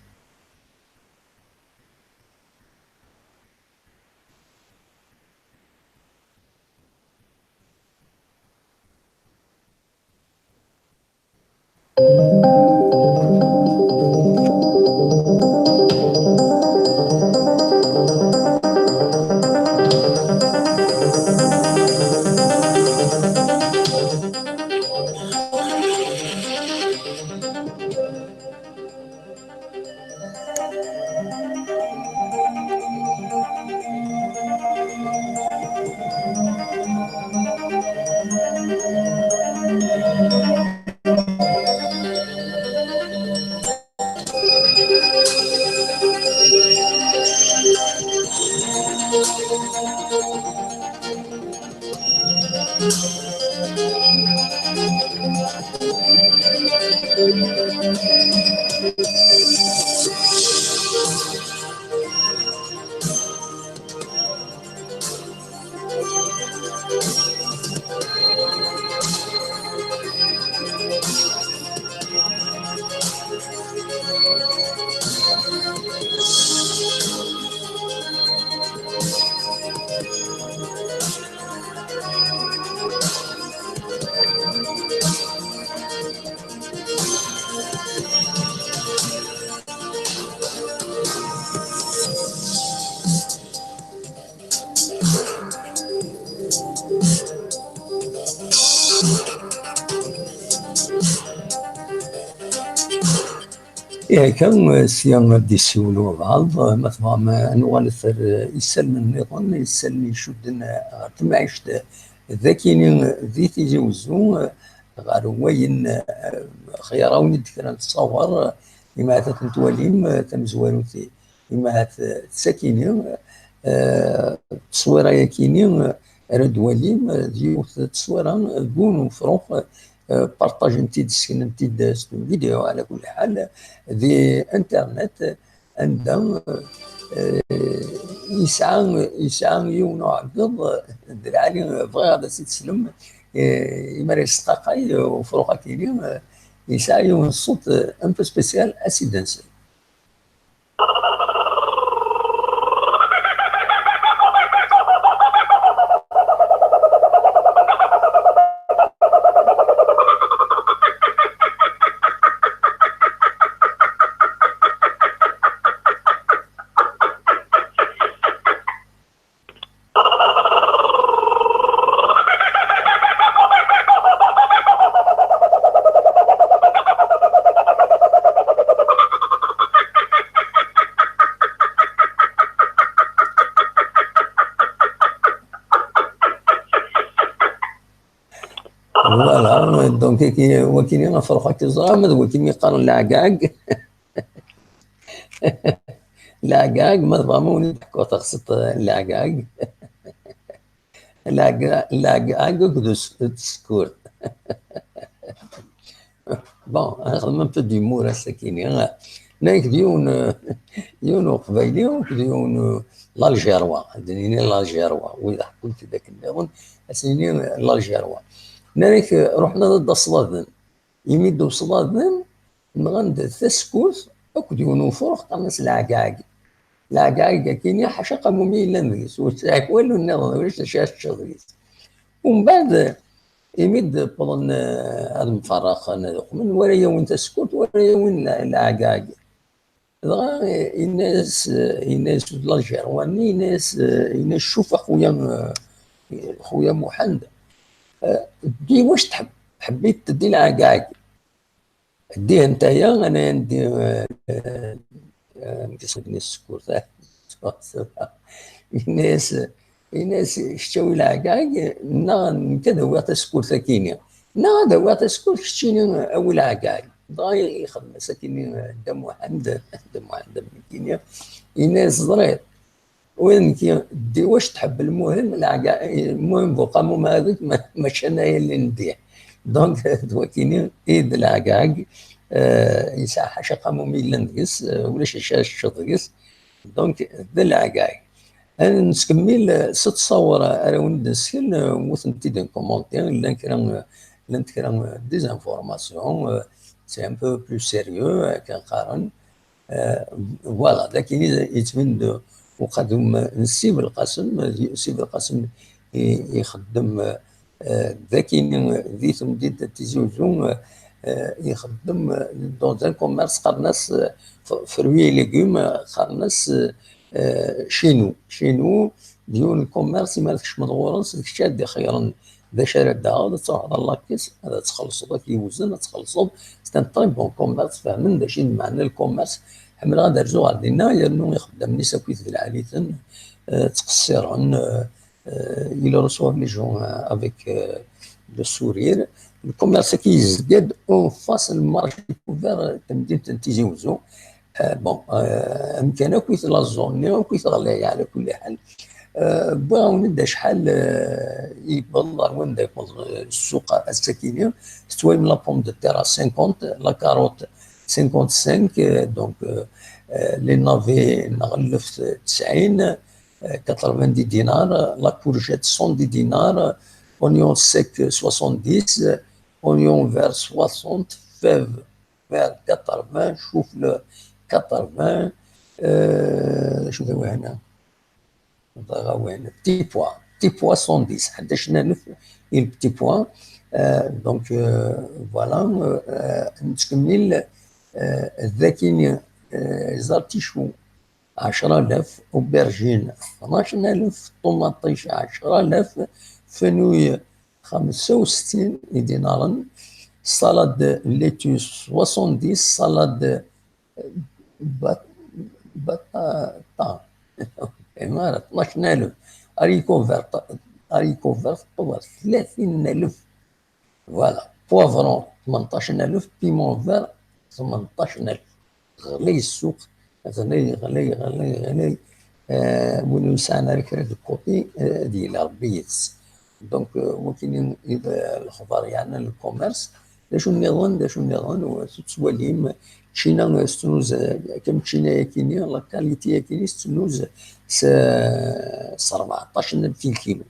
Ihi akka, sya ad d-issiwel wabɛaḍ, ma tebɣam ad nuɣalet ar isalmen nniḍen, isalmen icudden ɣer temɛict d akini di Tizi Wezzu, ɣer wayen, eh, xyar-awen-d kra n ttṣawer, imi ahat ad ten-twalim, eh, tamezwarut, imi ahat, eh, d sakini, eh, tteswira-yakini, eh, ara d-walim, eh, d yiwet n tteswira, eh, deg yiwen ufrux, eh, partajen-t-id, seknen-t-id s vidéo, ɛla kulli ḥal, di internet, anda, eh, yesɛa, yesɛa yiwen uɛeggeḍ, eh, d lɛali, eh, bɣiɣ ad as-id-slem, eh, imi ara yesqaqay, eh, ufrux akini, eh, yesɛa yiwen ṣṣut, eh, un peu spécial, ad s-id-nsel. Voilà, donc, wakini afrux ad k-iẓer, ama d wakin i qqaren leɛgag. Leɛgag, ma tebɣam ad wen-id-ḥkuɣ taxṣiṭ n leɛgag. Leɛga-, leɛgag akked us-, tsekkurt. Bon, ad nexdem un peu d'humour ass-akini. Nnan-ak d yiwen, yiwen uqbayli, akked yiwen, l'Algérois, ad d-nini l'Algérois, wid ḥekkun tidak nniḍen, ad s-nini l'Algérois. Nnan-ak, ruḥen ad d-aṣladen. Imi d-uṣladen, nɣan-d tasekkurt akked yiwen ufrux qqaren-as leɛgag. Leɛgag akini, ḥaca aqamumi yellan deg-s, ur tesɛi walu nniḍen, ulac d acu ara teččeḍ deg-s. Umbeɛd, imi d-wwḍen, eh, ad mfaraqen, ad uqmen, wa ara yawin tasekkurt, wa ara yawin le-, leɛgag. Dɣa, eh, yenna-yas, eh, yenna-yas l'Algérois-nni, yenna-yas, eh, yenna-yas: "Cuf a xuya, eh, xuya Muḥend, eh, ddi wac tḥeb-, tḥebbiḍ teddi leɛgag?" Ddihen aya, ana yandi, eh, eh, eh, amek isem-nni s tsekkurt? Yenna-yas, yenna-yas: "Kečč awi leɛgag, neɣ nekk ad awiɣ tasekkurt akini, neɣ ad awiɣ tasekkurt, keččini awi leɛgag." Dɣa ixdem-as akini, eh, Dda Muḥend, Dda Muḥend am nekkini, yenna-yas: "Ẓriɣ." Win nekki, ddi wac tḥebbel, muhim, leɛga-, muhim bu qamum hādek, ma-, mačči ana yelli nddi. Donc, d wakini i d leɛgag, eh, yesɛa ḥaca qamum yellan deg-s, eh, ulac acu ara teččeḍ deg-s. Donc, d leɛgag. Ad nettkemmil, eh, s ttṣawer ara wen-d-nesken, eh, ur tent-id-nkumunti, llan kra, eh, llant kra, eh, des informations, eh, c'est un peu plus sérieux, akken qqaren. Euh, voilà, d akken i yettbin-d uqadum n Si Belqasem. Si Belqasem i, ixeddem, euh, d akken di temdint n Tizi Uzzu, euh, ixeddem dans un commerce, qqaren-as, euh, f-, fruits et légumes, qqaren-as, euh, chez nous. Chez nous, d yiwen n commerce, imi ara tkecmeḍ ɣur-s, d kečč ara d-ixeyyren d acu ara d-taɣeḍ, ad truḥeḍ ɣer la caisse, ad txellṣeḍ akken iwzan, ad txellṣeḍ. C'est un très bon commerce, fehmen d acu i d lmeɛna n lcommerce. Ḥemmleɣ ad rzuɣ ɣer dinna, yernu ixeddamen-is akkit d lɛali-ten, euh, ttqeṣṣiren, euh, euh, ils reçoivent les gens, euh, avec, euh, le sourire. Lcommerce-agi yezga-d en face n lmarché couvert, euh, tamdint n Tizi Uzzu. Euh, bon, euh, amkan akkit la zone-nni akkit ɣlay ɛla kulli ḥal. Euh, wwiɣ-awen-d acḥal, euh, yewweḍ ɣer wanda yewweḍ, euh, ssuq ass-agi-nni. Tettwalim la pomme de terre à cinquante, la carotte cinquante-cinq, euh, donc, euh, euh, les navets neɣ lleft tesɛin, euh, quatre-vingt-dix dinars, la courgette cent dix dinars, oignon sec soixante-dix, oignon vert soixante, fèves vert quatre-vingts, chou-fleur quatre-vingts, euh, شنو ثاني هنا؟ Petits pois, petits pois cent dix, حداش ألف, les petits pois. Euh, donc, euh, voilà, euh, euh, نكمل, euh, ذاكيني, euh, les artichauts عشرة آلاف, aubergine اثناش ألف, طوماطيش عشرة آلاف, fenouil خمسة وستين دينارا, salade laitue soixante-dix, salade, euh, bat-, batata, عمارة اثناش ألف, haricot vert, haricot vert, ثلاثين ألف. Voilà. Poivron ثمنطاش ألف, piment vert ثمنطاش ألف. Ɣlay ssuq, ɣlay, ɣlay, ɣlay, ɣlay. Euh, win ur nesɛi ara kra de côté, euh, ad yili Rebbi yid-s. Donc, euh, wagi i d lexbar yeɛnan lcommerce. D acu nniḍen, d acu nniḍen, u tettwalim, ččina, euh, tettnuz, euh, comme ččina-yagi-nni, la qualité-yagi-nni tettnuz s, s rbeɛṭac n lkilu.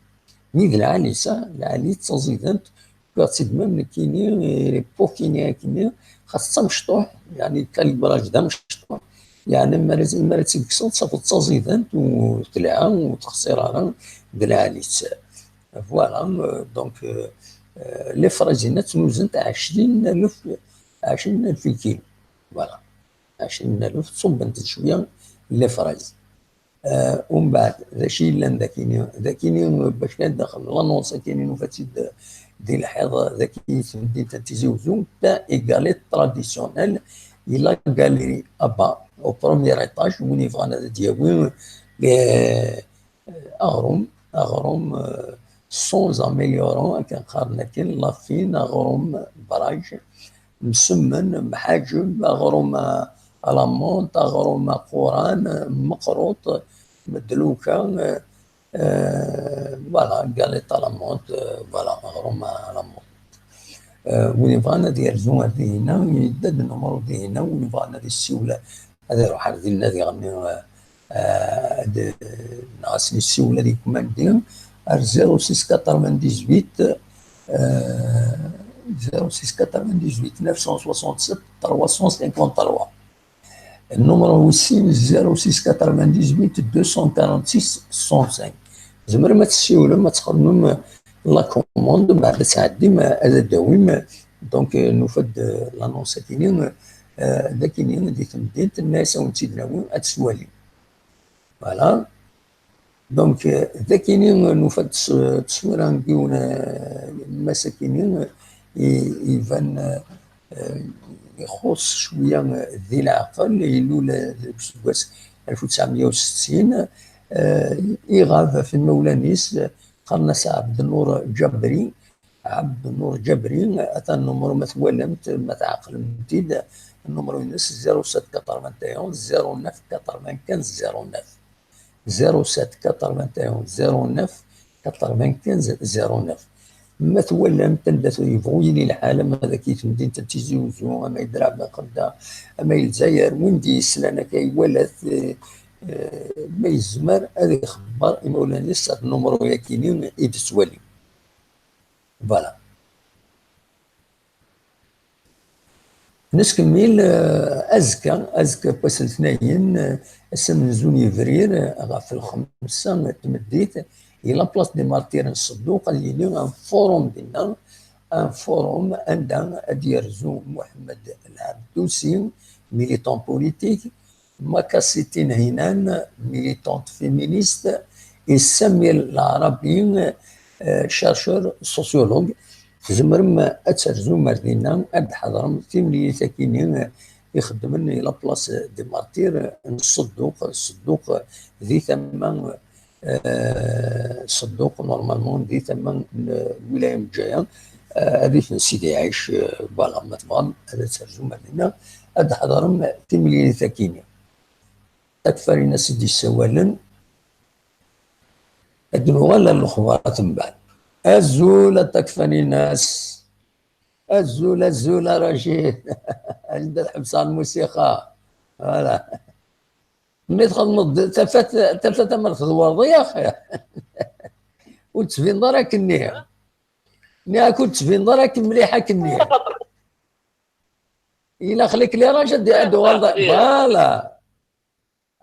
Mi d lɛali-s, lɛali d taẓidant, wwiɣ-tt-id même nekkini, l'époque-ini akkenni, xas d tamecṭuḥt, yeɛni, le calibrage d amecṭuḥ, yeɛni, mi ara, mi ara tt-id-tekkseḍ, tafeḍ d taẓidant u telha, ur texṣir ara d lɛali-tt. Voilà, euh, donc, euh, euh, les fraises-inna ttnuzent ɛecrin alef, ɛecrin alef lkilu. Voilà. عشرين ألف, ṣubbent-d cwiya les fraises. Euh, umbeɛd, d acu yellan dakini? Dakini, bac kan daxel, l'annonce-akini nufa-tt-id di lḥiḍ, daki temdint n Tizi Uzzu, pain et galette traditionnelle, et la galerie à bas, au premier étage, win yebɣan ad d-yawi, euh, aɣrum, aɣrum, euh, sans améliorant, akken qqaren akken, la fine, aɣrum, braj, msemmen, mḥaǧeb, aɣrum à, à la menthe, aɣrum aquran, meqruṭ, medluka, euh, euh, voilà, galette à la menthe, euh, voilà, aɣrum à la menthe. Euh, win yebɣan ad yerzu ar dihin-a, yedda-d numru dihin-a, win yebɣan ad yessiwel, ad iruḥ ar dinna ad iɣenni, euh, euh, ad, neɣ ad sen-yessiwel ad yekmandi ar zéro six quatre-vingt-dix-huit, euh, zéro six quatre-vingt-dix-huit neuf cent soixante-sept trois cent cinquante-trois. Numru wis sin, zéro six quatre-vingt-dix-huit deux cent quarante-six soixante-cinq. Tzemrem ad tessiwlem, ad txedmem la commande, mbeɛd ad tɛeddim, ad d-tawim. Donc, euh, nufa-d, euh, l'annonce-akini, euh, dakini, di temdint, nna-as ad wen-tt-id-nawi, ad tt-twalim. Voilà. Donc, euh, dakini nufa-d ts-, tsura n yiwen, euh, n Mass akini, euh, i, iban, euh, euh, ixuṣ cwiya, euh, di leɛqel, ilul, euh, deg useggas alef u tesɛemya u settin, euh, iɣab ɣef imawlan-is, euh, qqaren-as Ɛebdennur Ǧabri, Ɛebdennur Ǧabri, atan numru ma twalam-t, ma tɛeqlem-t-id, numru-ines zéro sept quatre-vingt-un zéro neuf quatre-vingt-quinze zéro neuf. Zéro sept quatre-vingt-un zéro neuf quatre-vingt-quinze zéro neuf. Ma twalam-t anda yebɣu yili lḥal, ama d aki temdint n Tizi Uzzu, ama i Draɛ Benxedda, ama i Lezzayer, win d-yeslan akka iwala-t, eh, eh, ma yezmer ad ixebber imawlan-is ar numru-yakini i d-tettwalim. Voilà. Nettkemmil, eh, azekka, azekka n wass n letnayen, eh, ass amenzu n yebrir, eh, ɣef lxemsa n tmeddit, i la place des martyrs n Ṣedduq ad yili un forum dinna, un forum anda ad yerzu Muḥemmed Lɛebdusi, militant politique, Makasiti Nhinan, militante féministe, et Samir Laɛrabi, euh, chercheur, sociologue. Tzemrem ad terzum ar dinna, ad d-tḥeḍrem timlilit-akini ixeddmen i la place des martyrs n Ṣedduq. Ṣedduq di tama, euh, Ṣedduq, normalement, di tama n lwilaya n Bgaya, euh, rrif n Sidi Ɛic, euh, voilà, ma tebɣam ad terzum ar dinna, ad d-tḥeḍrem timlilit-akini. Takfarinas i d-yessawalen. Ad nuɣal ar lexbarat mbeɛd. Azul a Takfarinas. Azul, azul a Racid. Anda tḥebseɣ lmusiqa. Voilà. Mi txedmeḍ tafat, tafat amer tdewreḍ, ya axi. Ur d-tbineḍ ara akkenni. Nniɣ-ak ur d-tbineḍ ara akken mliḥ akkenni. Ilaq lek les rages ad d-, ad d-uɣaleḍ. Voilà.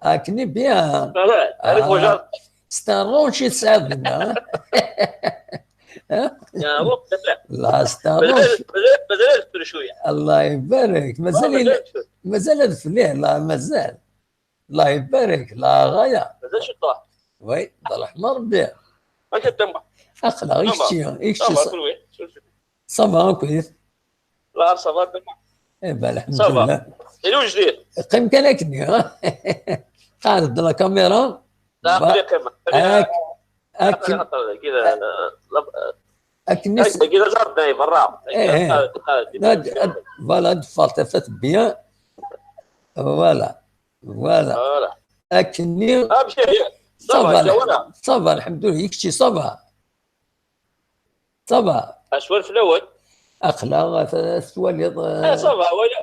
Akken i bien. C'est un rouge i tesɛiḍ dinna. La, c'est un rouge. Mazal ad fren cwiya. Allah ibarek. Mazal, mazal ad fliɣ, la, mazal. Allah ibarek, la ɣaya. Mazal ciṭuḥ. Oui, d ṛṛeḥma Ṛebbi. Acu d tamwa? Aql-aɣ, i kečči, i kečči. Ça va, ça va, akk. La, ça va, tamwa. Eh ben, ça va. Lḥemdulillah. Yella ujdid? Qqim kan akken, ha? Qaɛed-d la caméra. La, aql-i qqimeɣ. Ak-, akken, akken is-, akken is-, akken is-, akken is-, voilà, ad teffeɣ tafat bien. Voilà. Voilà. Voilà. Akken-nni. Ah, ça va, ça va, lḥemdulillah, i kečči, ça va. Ça va. Aswal fell-awen. Aql-aɣ, tettwaliḍ, eh, ça va, wala.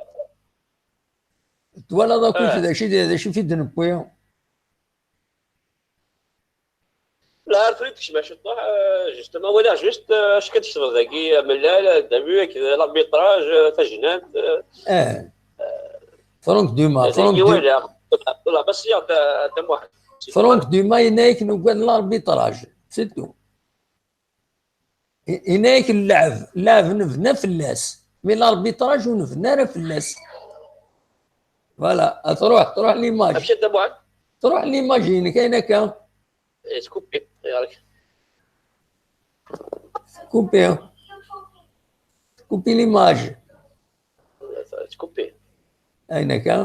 Twalaḍ akk d acu i d, d acu i d-newwi. La, ar tura i d-tekcem ciṭuḥ, euh, justement, wala, juste, euh, acu akka d-tketbeḍ dagi, amellal, dami, akked l'arbitrage, euh, tajnant, euh, eh. Franck Dumas, Franck Dumas. Wala, bas, ya, da, da Muḥend. Franck Dumas yenna-yak nugad l'arbitrage, c'est tout. I-, yenna-yak lleɛb, lleɛb nebna fell-as, mais l'arbitrage ur nebna ara fell-as. Voilà, truḥ, truḥ l'image. Amek a Dda Muḥend? Truḥ l'image-inek, ayen akka. Eh, tkupi, ɣer-k. Tkupi. Tkupi l'image. Tkupi. Ayen akka.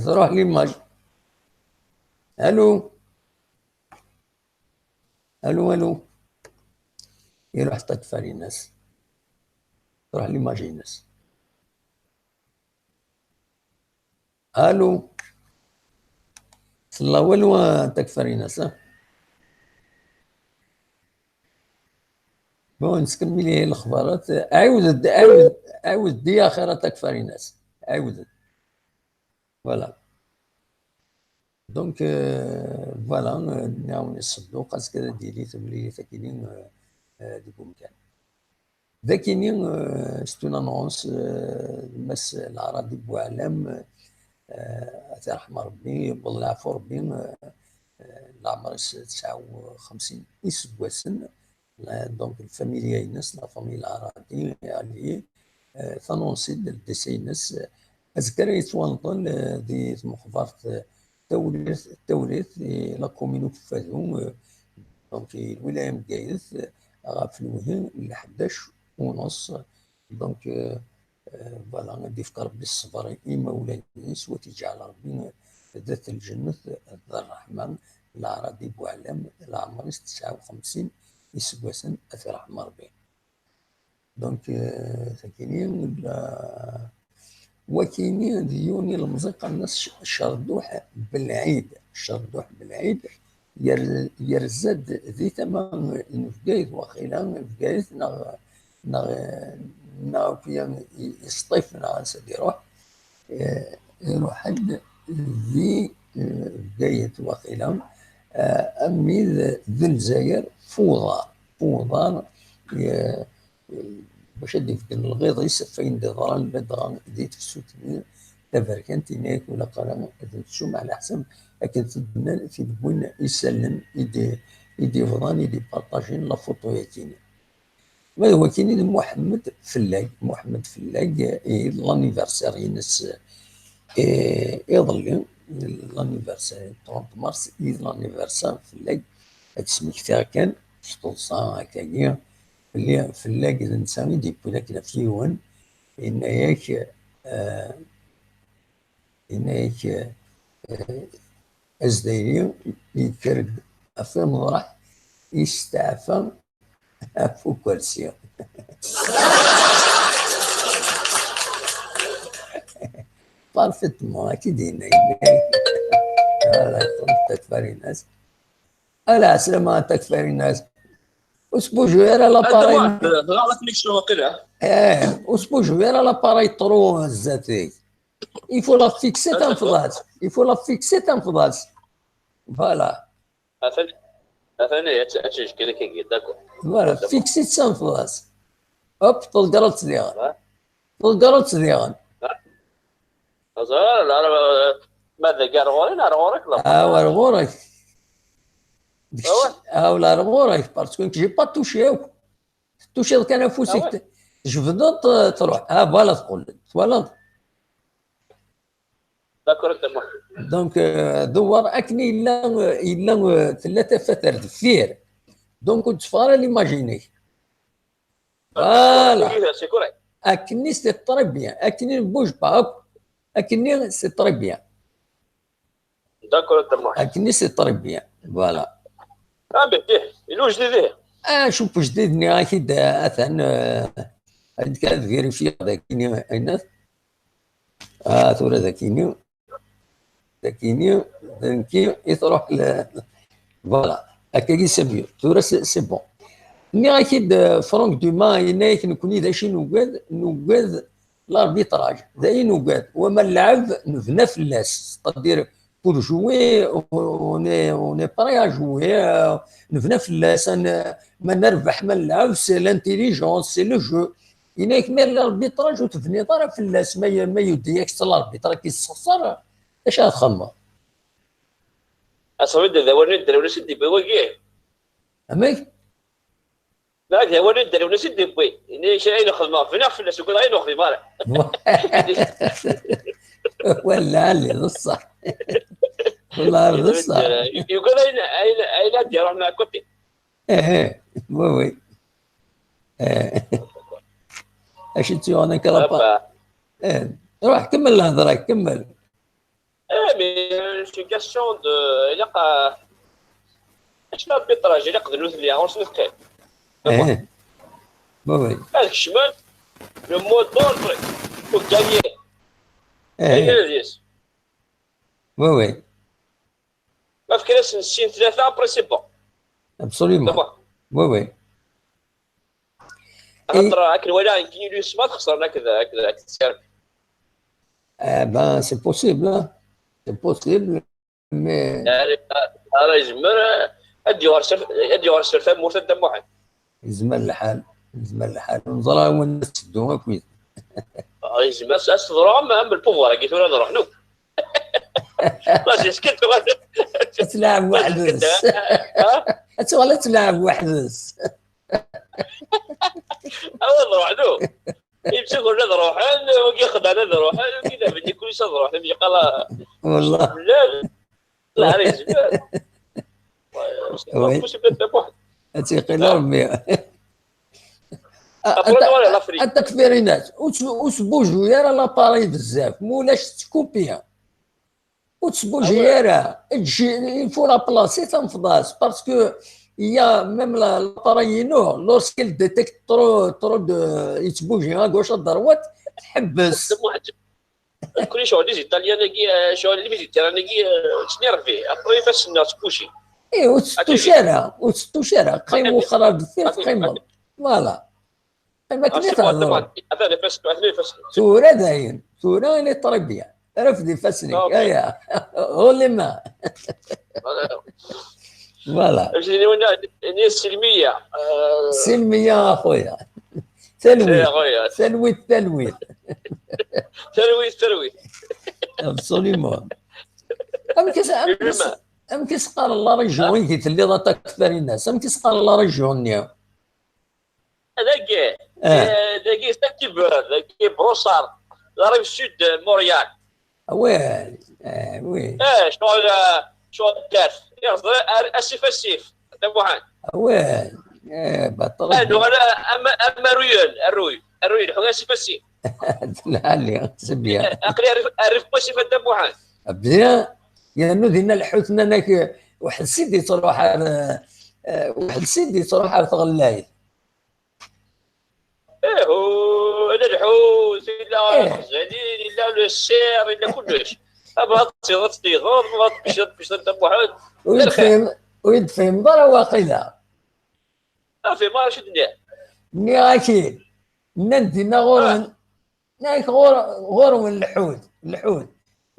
Truḥ l'image. Allô? Allô, allô? Iruḥ Takfarinas. Truḥ l'image-ines. Allô? Tella walu a Takfarinas, ha? Bon, nettkemmil i lexbarat. Ɛiwed-d, ɛiwed, ɛiwed-d i axir a Takfarinas. Ɛiwed-d. Voilà. Donc, euh, voilà, euh, nɛawen i Ṣedduq, azekka ad d-yili tamlilit akini, euh, euh, deg umkan. Dakini, euh, c'est une annonce, euh, Mass Laɛradi Buɛlam, euh, ad t-iṛḥem Ṛebbi, yewweḍ leɛfu Ṛebbi, euh, euh, leɛmer-is tesɛa u xemsin iseggasen, euh, donc lfamilya-ines, la famille Laɛradi, Ali, euh, tanunsi-d le décès-ines, euh, azekka ara yettwanṭel, euh, di tmeqbert, euh, Tawrirt, Tawrirt, i la commune Ukeffadu, euh, donc i lwilaya n Bgayet, euh, ɣef lewhi n leḥdac u nneṣ. Donc, euh, euh, voilà, ad d-ifk Ṛebbi ṣṣber i imawlan-is, u ad t-iǧɛel Ṛebbi d at lǧennet, d ṛṛeḥma, Laɛradi Buɛlam, leɛmer-is tesɛa u xemsin iseggasen, ad t-iṛḥem Ṛebbi. Donc, euh, sakini, la, wakini d yiwen ilemẓi qqaren-as Cer-, Cerduḥ Belɛid. Cerduḥ Belɛid yer-, yerza-d di tama n Bgayet, waqila, Bgayet neɣ, neɣ, neɣ akk-ya i, i Sṭif, neɣ ansa d-iruḥ. Eh, iruḥ-d di, eh, Bgayet, waqila, eh, armi d, d Lezzayer f uḍar. uḍar, eh, bac ad d-ibeggen lɣiḍ-is ɣef wayen d-iḍran ladɣa di tefsut-nni taberkant, yenna-yak ur ilaq ara ad nettu, meɛna ḥsab akken t-id-nnan tid n win isallen i d-, i d-ibḍan, i d-iparṭajin la photo-yagi-nni. Ma d wakini d Muḥemmed Fellag. Muḥemmed Fellag, eh, d l'anniversaire-ines, eh, iḍelli, l'anniversaire, trente mars, i d l'anniversaire Fellag. Ad d-smektiɣ kan s teḍsa akkagi, belli Fellag d netta i d-yewwin akken ɣef yiwen, yenna-yak, eh, yenna-yak, eh, Azdayri yekker-d ɣef imeḍraḥ, yesteɛfa ɣef ukersi. Parfaitement, akka i d-yenna. Ala, Takfarinas. Ala, ɛeslama a Takfarinas. Ur sbujuy ara l'appareil. Ɣer la connexion, waqila. Eh, ur sbujuy ara l'appareil trop zdat-k. Il faut la fixer, tanfeḍ-as. Il faut la fixer, tanfeḍ-as. Voilà. Atan, atan, eh, ad t-, ad t-neǧǧ kan akkagi, d'accord. Voilà, fixer, tanfeḍ-as. Hop, tḍeggreḍ-tt diɣen. Ouais. Tḍeggreḍ-tt diɣen. Ah. Ẓer, la, la, ma d ar ɣur-i, ar ɣur-k, la. Ah, ar ɣur-k. Ah, ouais. Ah, la, ar ɣur-k, parce que j'ai pas touché akk. Tuciḍ kan afus-ik, ah, ouais, tjebdeḍ, eh, truḥ. Ah, voilà, teqqel. Twalaḍ? D'accord, c'est bon. Donc, euh, dewwer akken yella, yella, euh, tella tafat ar deffir. Donc, ur d-teffeɣ ara l'image-inek. Voilà. Oui, c'est correct. Akken-nni, c'est très bien. Akken-nni, ne bouge pas. Akken-nni, c'est très bien. D'accord, c'est bon. Akken-nni, c'est très bien. Voilà. Ah, ben, eh, il est où, je disais ? Ah, شوف جديد-nni, أكيد, آه، أثن, آه، هذيك هذا فيريفي داكيني عينات. آه، ثورة داكيني. داكيني، داكي، يتروح ل-، voilà. هكاكي c'est mieux. ثورة c'est، c'est bon. Nniɣ-ak-id, آه، Franck Dumas, yenna-yak nekkni d acu i nugad, nugad l'arbitrage, d ayen nugad. Wama nlɛeb, nebna fell-as. C'est-à-dire, pour jouer, on est, on est prêt à jouer, euh, nebna fell-as, ad n-, ma nerbeḥ, ma nlɛeb, c'est l'intelligence, c'est le jeu. Yenna-yak, mais l'arbitrage ur tebniḍ ara fell-as, ma y-, ma yuddi-yak s l'arbitre ad k-yessexṣer, acu ara txemmeḍ? Aṣawi d awal n dderwel-is i d-yewwi wagi. Amek? La, d awal n dderwel-is i d-yewwi. Ini-ak ayen xedmeɣ, bniɣ fell-as, ugadeɣ ayen ur xdimeɣ ara. Wala, li d ṣṣeḥ. Wala, d ṣṣeḥ. Yugad ayen, ayen, ayen ad d-iruḥ mɛa côté. Eh, eh, oui, oui. Eh. Acu tt-yuɣen akka la pa-, eh, ruḥ, kemmel lehḍra, kemmel. Eh, mais, euh, c'est une question de, ilaq, euh, acu arbitrage, ilaq d nutni, ɣur-sen i teqqim. Eh, oui, oui. Ad kecmen, le mot d'ordre, pour gagner. Eh. Ayen ad yes. Oui, oui. Ma fkan-asen sin, tlata, après c'est bon. Absolument. C'est bon. Oui, oui. Axaṭer akken walaɣ nekk, Ilias ma txeṣren akked, akked, akked Serbie. Eh ben, c'est possible, hein. C'est possible, mais ara yezmer ad d-yuɣal s, ad d-yuɣal s tamurt a Dda Muḥend. Yezmer lḥal, yezmer lḥal. Neẓra win ad teddu akkit. Ah, yezmer ad s-teḍru am, am le pouvoir-agi tura ad ruḥen akk. Vas-y, est-ce que tu vas... Ad tleɛb weḥd-s. Ha? Ad tuɣal ad tleɛb weḥd-s. Ad ruḥen akk. Imsukren ad ruḥen, wigi xeddɛen ad ruḥen, wigi d abeddi kullec ad ruḥen, yeqqala. Wallah. Lɛali yezmer. Oui. Ad tt-iqil Rebbi. Après, voilà, l'Afrique. Atakfirinat, ur s-, ur sbujuy ara l'appareil bezzaf, ma ulac tkupi. Ur tt-sbujuy ara. Eǧǧ, il faut remplacer, tanfeḍ-as, parce que il y a même la, l'appareil-inu, lorsqu'il détecte trop, trop de, yettbuji à gauche, à droite, tḥebbes. Kuli ccɣel les Italiens-agi, eh, ccɣel les Méditerranéens-agi, eh, ttnervi. Après, ifassen-nneɣ ttbuji. Eh, ur tettuc ara, ur tettuc ara. Qqim wexxer ar deffir, teqqimeḍ. Voilà. Qqim akken i tehḍreḍ. Atan ifassen, atan ifassen. Tura dayen, tura il est très bien. Refd ifassen-ik, aya. Ɣur les mains. Voilà. Amek i d-nniɣ, nniɣ silmiya. Euh, Silmiya a xuya. eh, Talwit. ɣaya. Talwit, talwit. Talwit, talwit. Absolument. Amek i s- amek i s- amek i s-qqaren la région ideg telliḍ a Takfarinas? Amek i s-qqaren la région-nni? Dagi, Ah. eh, dagi, Saint-Hubert, dagi, Brossard, la rive sud de Montréal. Awal. Ah, oui. Eh, ccɣel, eh, ccɣel n tdart. Iɣẓer ar asif asif. Dda Muḥend. Awal. Eh, baṭel. Eh, nuɣal, eh, am- amaruyen, arruy, arruy, lḥu asif asif. Lɛali, c'est bien. Eh, aqli arif, arif wasif a Dda Muḥend. Bien. Yernu dinna lḥut nnan-ak, weḥd si d-yettruḥ ar, eh, weḥd si d-yettruḥ ar tɣellayt. Eh, u-, ala lḥut, illa Eh. lxezanin, illa le cerf, illa kullec. Ama ad tiḍ, ad tdiḍeḍ, ma ad tbecreḍ, tbecreḍ Dda Muḥend. Ur yi-d-tefhim, ur yi-d-tefhimeḍ ara waqila. Afi, ma acu d-nniɣ? Nniɣ-ak-id. Nnan-d dinna ɣur-wen, nnan-ak ɣur-, ɣur-wen lḥut, lḥut.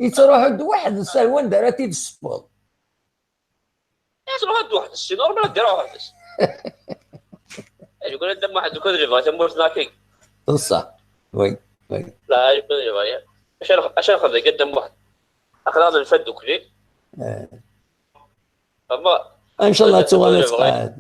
Yettruḥu-d weḥd-s ar wanda ara t-id-tessewweḍ. Yettruḥu-d weḥd-s, c'est normal ad d-iruḥ weḥd-s. Acu kan a Dda Muḥend, lukan yebɣa tamurt-nneɣ akka. D ṣṣeḥ. Oui, oui. La, acu kan yebɣa, ya. Acu ara, acu ara nexdem deg a Dda Muḥend? Aql-aɣ nenfa ddukkli. Eh. Ama, Inchallah ad tuɣal ad yebɣa. tqeɛɛed.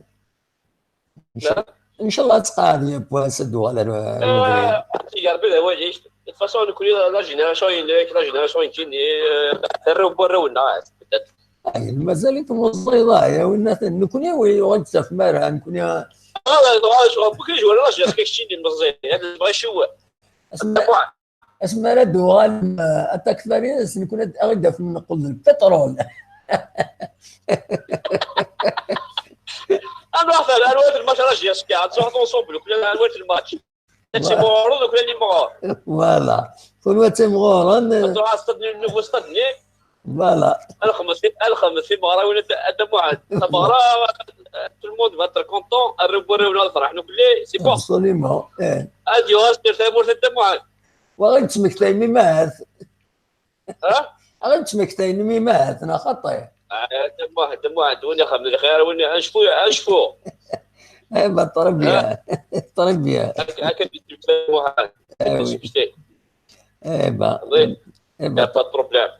Inchallah ad tqeɛɛed yewwas ad d-tuɣal ar, ar webrid. Ah, Sidi Ṛebbi d awal-ik. De toute façon, nekkni la génération-inek, la génération-inek, eh, tarraw n warraw-nneɣ, peut-être. Ay, mazal-it meẓẓiyeḍ, ay, a winnat, nekkni wi yuɣal-d s afmara, nekkni. Ah, la, la, je crois que je vois la jeunesse keččini meẓẓiy. Hada yebɣa icewwel. Asmi, asmi ara d-uɣal, eh, a Takfarinas, nekkni ad aɣ-id-afen neqqel d lpiṭrul. Ad nruḥ ɣer, ɣer wat lmatch, la jeunesse, ad nruḥ ensemble, kul ɣer wat lmatch. Ad timɣureḍ, kul imɣur. Voilà. Kunwi ad timɣuren. Ad nruḥ ɣer stade, nouveau stade-nni. Voilà. Ad nxemmet, ad nxemmet timeɣra win a Dda Muḥend. Tameɣra, tout le monde va être content, arraw n warraw-nneɣ ad ferḥen, nekkni, c'est bon. Absolument. Eh. Ad yuɣal s tamurt a Dda Muḥend. Wa ɣ-id-ttmektayen mi mahat. Ha? Ɣ-id-ttmektayen mi mahat, neɣ xaṭi? Ah, Dda Muḥend, Dda Muḥend, win ixemmen lxir, win ad necfu, ad necfu. Eh ben, très bien. Très bien. Akka, akka d-yettmekta Dda Muḥend. Eh oui. Ttmektayen. Eh ben. Oui. Eh Y a ben, pas de problème.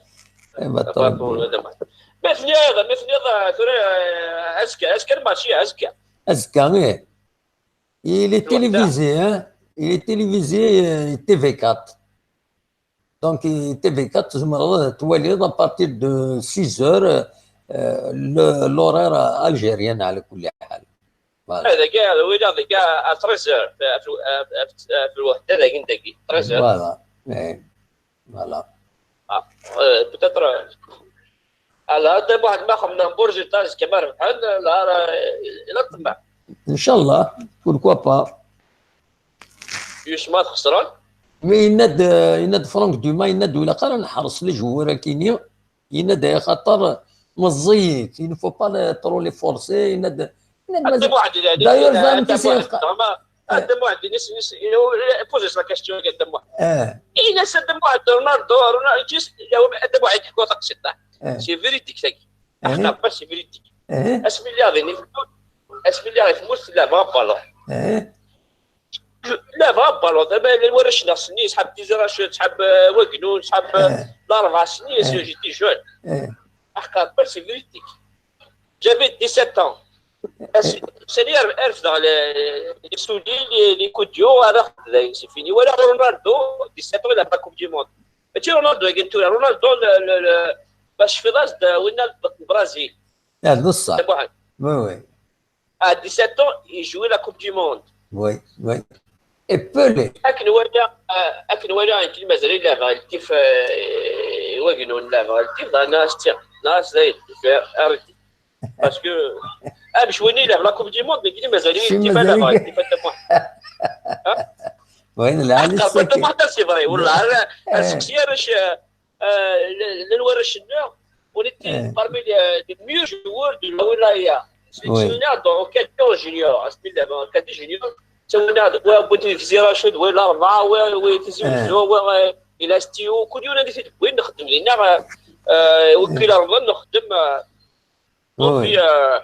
eh ben, Y a pas très de bien. problème. Ma tenniḍ, ma tenniḍ, tura, eh, azekka, azekka lmatch, azekka. Azekka, eh. Il est télévisé, hein. Il est télévisé, euh, T V quatre. Donc, euh, T V quatre, tzemreḍ ad twaliḍ à partir de six heures, euh, le, l'horaire algérien, على كل حال. Voilà. Dagi, win dagi à treize heures, ɣef lweḥda dagi, dagi, treize heures. Voilà. Eh, voilà. Ah, euh, peut-être, euh, ala, Dda Muḥend, ma xemmemeɣ bu résultat, azekka ma rebḥen, la, la, la ṭṭemmeɛ. Inchallah, pourquoi pas. Yusma txesren. Mais yenna-d, yenna-d Franck Dumas, yenna-d ur ilaq ara neḥres les joueurs akini, yenna-d axaṭer meẓẓiyit, il ne faut pas le- trop les forcer, yenna-d, yenna-d Dda mazal- Muḥend, yani, D'ailleurs, Dda fahmet-as Muḥend, yefqa- vraiment, Dda Muḥend, nis, nis, il pose la question, Dda Muḥend. Eh, Ini-as a Dda Muḥend, Ronaldo, Ronaldo, just, il a, Dda Muḥend, il faut accepter. eh, C'est véridique, ça. eh, Ah, pas c'est véridique. eh, Asmi lliɣ di, asmi lliɣ di tmurt, la bɣa ballon. eh, La bɣa ballon, dama llan warrac-nneɣ s-nni, sḥab Tizra, sḥab, euh, Wagnu, sḥab, euh, eh, Larba, s-nni, eh, j'étais jeune. eh. Aḥqar, pas c'est véridique. J'avais dix-sept ans. Sani ar refdeɣ les, les souliers, les, les kudio, ara xeddayen, c'est fini. Wala Ronaldo, dix-sept ans, il a pas Coupe du Monde. Mačči Ronaldo, akken tura, Ronaldo, le, le, le, bac fiḍas de winna le Brésil. Ah, d ṣṣeḥ. Dda Muḥend. Oui, oui. À dix-sept ans, il jouait la Coupe du Monde. Oui, oui. Et Pelé. Akken wala, euh, akken wala, akken mazal il a le tif, euh, Wagnu, il a le tif, là, nas, tiens, nas, là, il fait arrêter. Parce que, ah, mais je suis la Coupe du Monde, mais il mazal il Chez tif, là, Mazal. Il fait tellement. Oui, là, Ah, c'est vrai, والله, أنا، eh, أنا شخصيًا، أنا ش-، آه، ل-، ل-، الورش النوع، ونتي eh, parmi les, les meilleurs joueurs de la wilaya. Oui. سميناه dans catégorie junior، بسم الله، dans catégorie junior. سميناه وبنت الجزيرة، شد وين الأربعة، وين، وين تيزي eh, وزو، وين، وين إلاستيو، كل يوم أنا نسيت وين نخدم لنا، آه، وكيل رمضان نخدم، آه، oui. في، آه،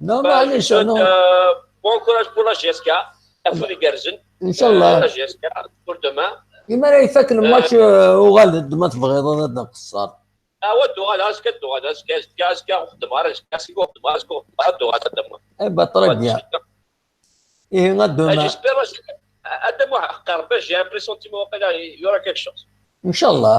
Non, bah, معليش، non. Euh, bon courage pour la J S K. Afud igerrzen. Inchallah. La J S K pour demain. Imi ara ifak lmatch, euh, uɣal-d ma tebɣiḍ ad nqeṣṣer. Ah, ad d-uɣal, azekka ad d-uɣal, azekka, azekka, azekka ur xeddmeɣ ara, azekka, azekka ur xeddmeɣ ara, azekka ur xeddmeɣ ara, ad d-uɣal, ad d-uɣal. Eh ben, très bien. Ihi, à demain. J'espère, à demain, j'ai un pressentiment, il y aura quelque chose. Inchallah.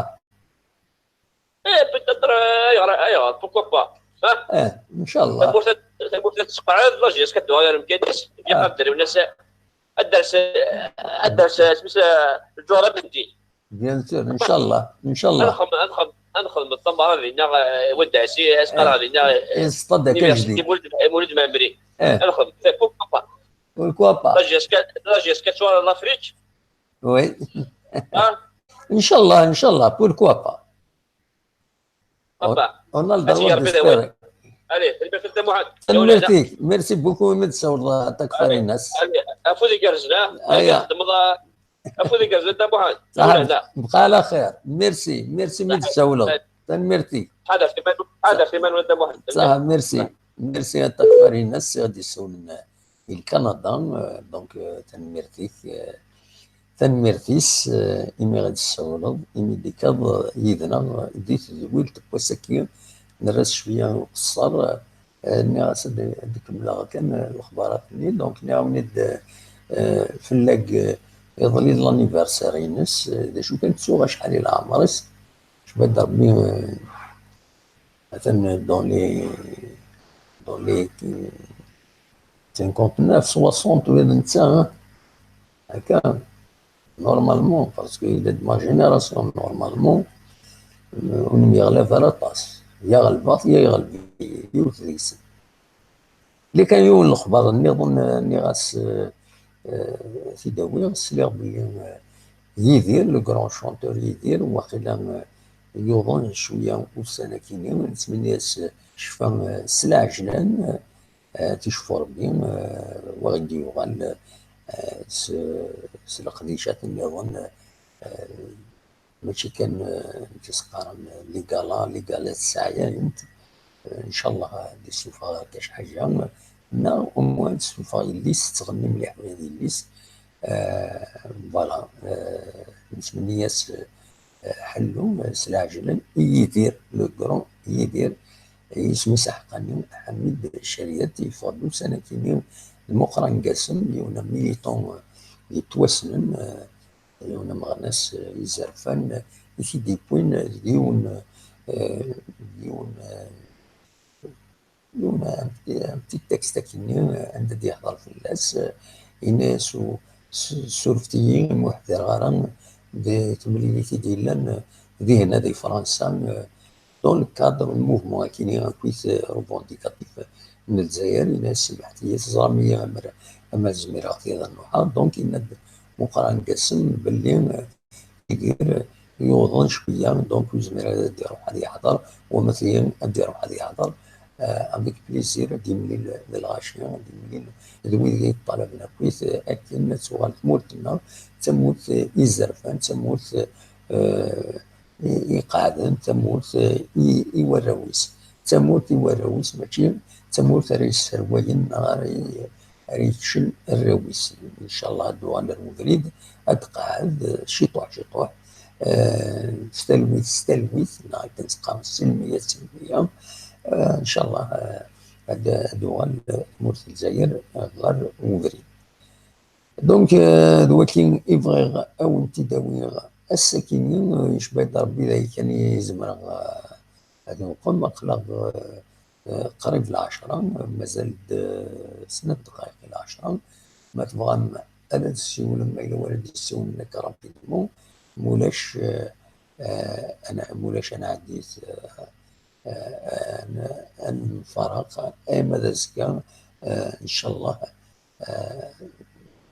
Eh, peut-être, euh, ayɣer, ayɣer, pourquoi pas, hein? Eh, inchallah. Tamurt, tamurt ad tesqeɛɛed, la J S K ad d-tuɣal ɣer lemkan-is, ad d-rren, ad d-ters, ad d-ters, isem-is, eh, lǧuhra n ddin. Bien sûr, inchallah, inchallah. Ad nxedm, ad nxedm, ad nxedm tameɣra dinna, eh, Wad Ɛsi, ad s-qqareɣ dinna, eh, Stade Université Akajdi. Mulud, Mulud Mɛemmri. Eh. Ad nxedm, pourquoi pas? Pourquoi pas? La J S K, la J S K tura l'Afrique. Oui. Hein? Inchallah, inchallah, pourquoi pas? On, on a le droit d'espérer. Allez, tanemmirt a Muḥend. Tanemmirt-ik. Merci beaucoup, imi d-tsawleḍ a Takfarinas. Allez, afud igerrzen, ha? Aya. Txedmeḍ, a, afud igerrzen a Muḥend. Ṣaḥa, bqa ɛla xir. Merci, merci imi d-tsawleḍ. Tanemmirt-ik. Ḥadret iman-, ḥadret iman-nwen a Muḥend. Ṣaḥa, merci. Merci a Takfarinas, i ɣ-d-yessawlen i Lkanada, euh, donc, euh, tanemmirt-ik, euh, tanemmirt-is, euh, imi ɣ-d-tessawleḍ, imi d-ikkaḍ, euh, yid-neɣ, euh, di tedwilt n wass-agi, nerra-s cwiya i uqeṣṣer, euh, nniɣ-as ad, ad d-kemmleɣ kan, euh, lexbarat-nni, donc nniɣ-awen-id, euh, fell-ak, euh, iḍelli d l'anniversaire-ines, euh, d acu kan ttuɣ acḥal i leɛmer-is, cba d Rebbi, euh, atan dans les, dans les, euh, cinquante-neuf, soixante, ula d netta, hein. Akka, normalement, parce que il est de ma génération, normalement, euh, ur nemyeɣlab ara aṭas. Ya ɣelbeɣ-t, ya yeɣleb-iyi, yiwet deg-sen. Lukan yiwen n lexbar nniḍen, euh, nniɣ-as, euh, euh, ad t-id-awiɣ, sliɣ belli, euh, Yidir, le grand chanteur Yidir, waqila, euh, yuḍen cwiya ussan akkin-nni, nettmenni-as, euh, ccfa, euh, s lɛejlan, euh, ad t-icfu Rebbi, eh, wa ɣ-d-yuɣal, eh, s, s leqdicat nniḍen, eh, mačči kan, eh, amek i s-qqaren, les galas, les galas sseɛyayent, eh, ncallah ad d-issufeɣ akka ḥaǧa, neɣ au moins ad d-issufeɣ yelli-s, tettɣenni mliḥ ula d yelli-s, eh, voilà, eh, nettmenni-as, eh, ḥellu, eh, s lɛejlan i Yidir, le grand Yidir, isem-is aḥeqqani Ḥamid Cariat, yeffeɣ-d ussan akkin-nni d Muqran Gasem, yiwen n militant, eh, yettwassnen, eh, yiwen n ameɣnas, eh, izerfan, eh, i t-id-yewwin, eh, d yiwen, eh, d yiwen, eh, yiwen, un petit, un petit texte akkenni, anda d-yehder fell-as, yenna-yas u-, s-, surfet-iyi, ur ḥdireɣ ara di temlilit i d-yellan dihin di Fransa, dans le cadre n mouvement akkenni akkit revendicatif n Lezzayer, yenna-yas: "Semḥet-iyi, teẓram-iyi amer ama zmireɣ ad ruḥeɣ." Donc, yenna-d Muqran Gasem belli Yidir yuḍen cwiya, donc ur yezmir ara ad d-iruḥ ad yehder, wama tili ad d-iruḥ ad yehder, eh, avec plaisir ad d-yemlil d lɣaci, ad d-yemlil d wid i yeṭṭalaben akkit, eh, akken ad tuɣal tmurt-nneɣ d tamurt, eh, izerfan, d tamurt, eh, i, iqeɛden, d tamurt, eh, i, i warraw-is, d tamurt i warraw-is, mačči d tamurt ara yesserwayen neɣ ara y-, ara yeččen arraw-is. Ncallah ad d-uɣal ar ubrid, ad d-qɛed, eh, ciṭuḥ ciṭuḥ, eh, s talwit s talwit, neɣ akken teqqar silmiya s silmiya. Eh, ncallah, eh, ad, ad d-uɣal, eh, tmurt n Lezzayer, eh, ɣer ubrid. Donc, eh, d waki i bɣiɣ ad wen-t-id-awiɣ ass-akini, eh, yecba-d Rebbi d aya kan i zemreɣ, eh, ad nqem, aql-aɣ, eh, eh, qrib lɛecṛa, mazal-d, eh, snat ddqayeq i lɛecṛa. Ma tebɣam ad d-tessiwlem, ayen ara d-yessiwlen akka rapidement, mulac, eh, eh, ana-, mulac ad nɛeddi, eh, eh, ad n-, ad nemfaraq, ama d azekka, eh, ncallah, eh,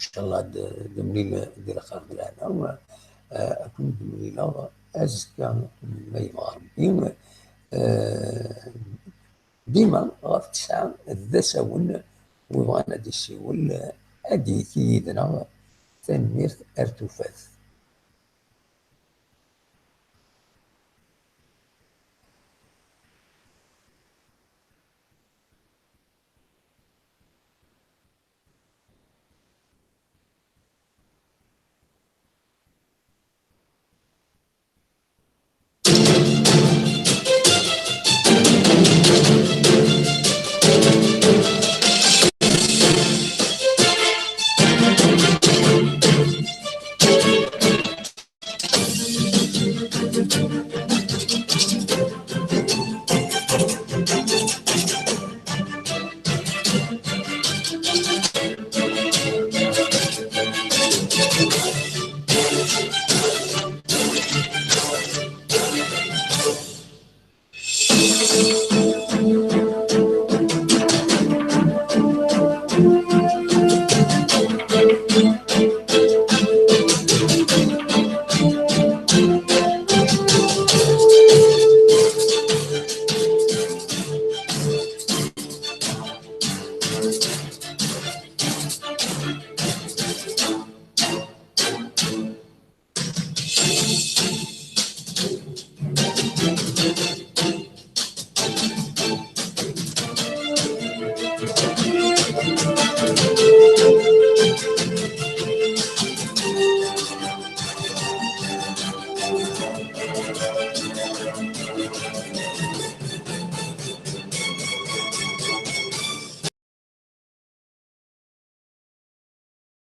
ncallah ad d-, d-nemlil di lxir d lehna, eh, ad ken-id-mlileɣ azekka, ma yebɣa Ṛebbi. Eh, dima ɣef tesɛa d asawen, win yebɣan ad d-isiwel, ad d-yekki yid-neɣ. Tanemmirt, ar tufat.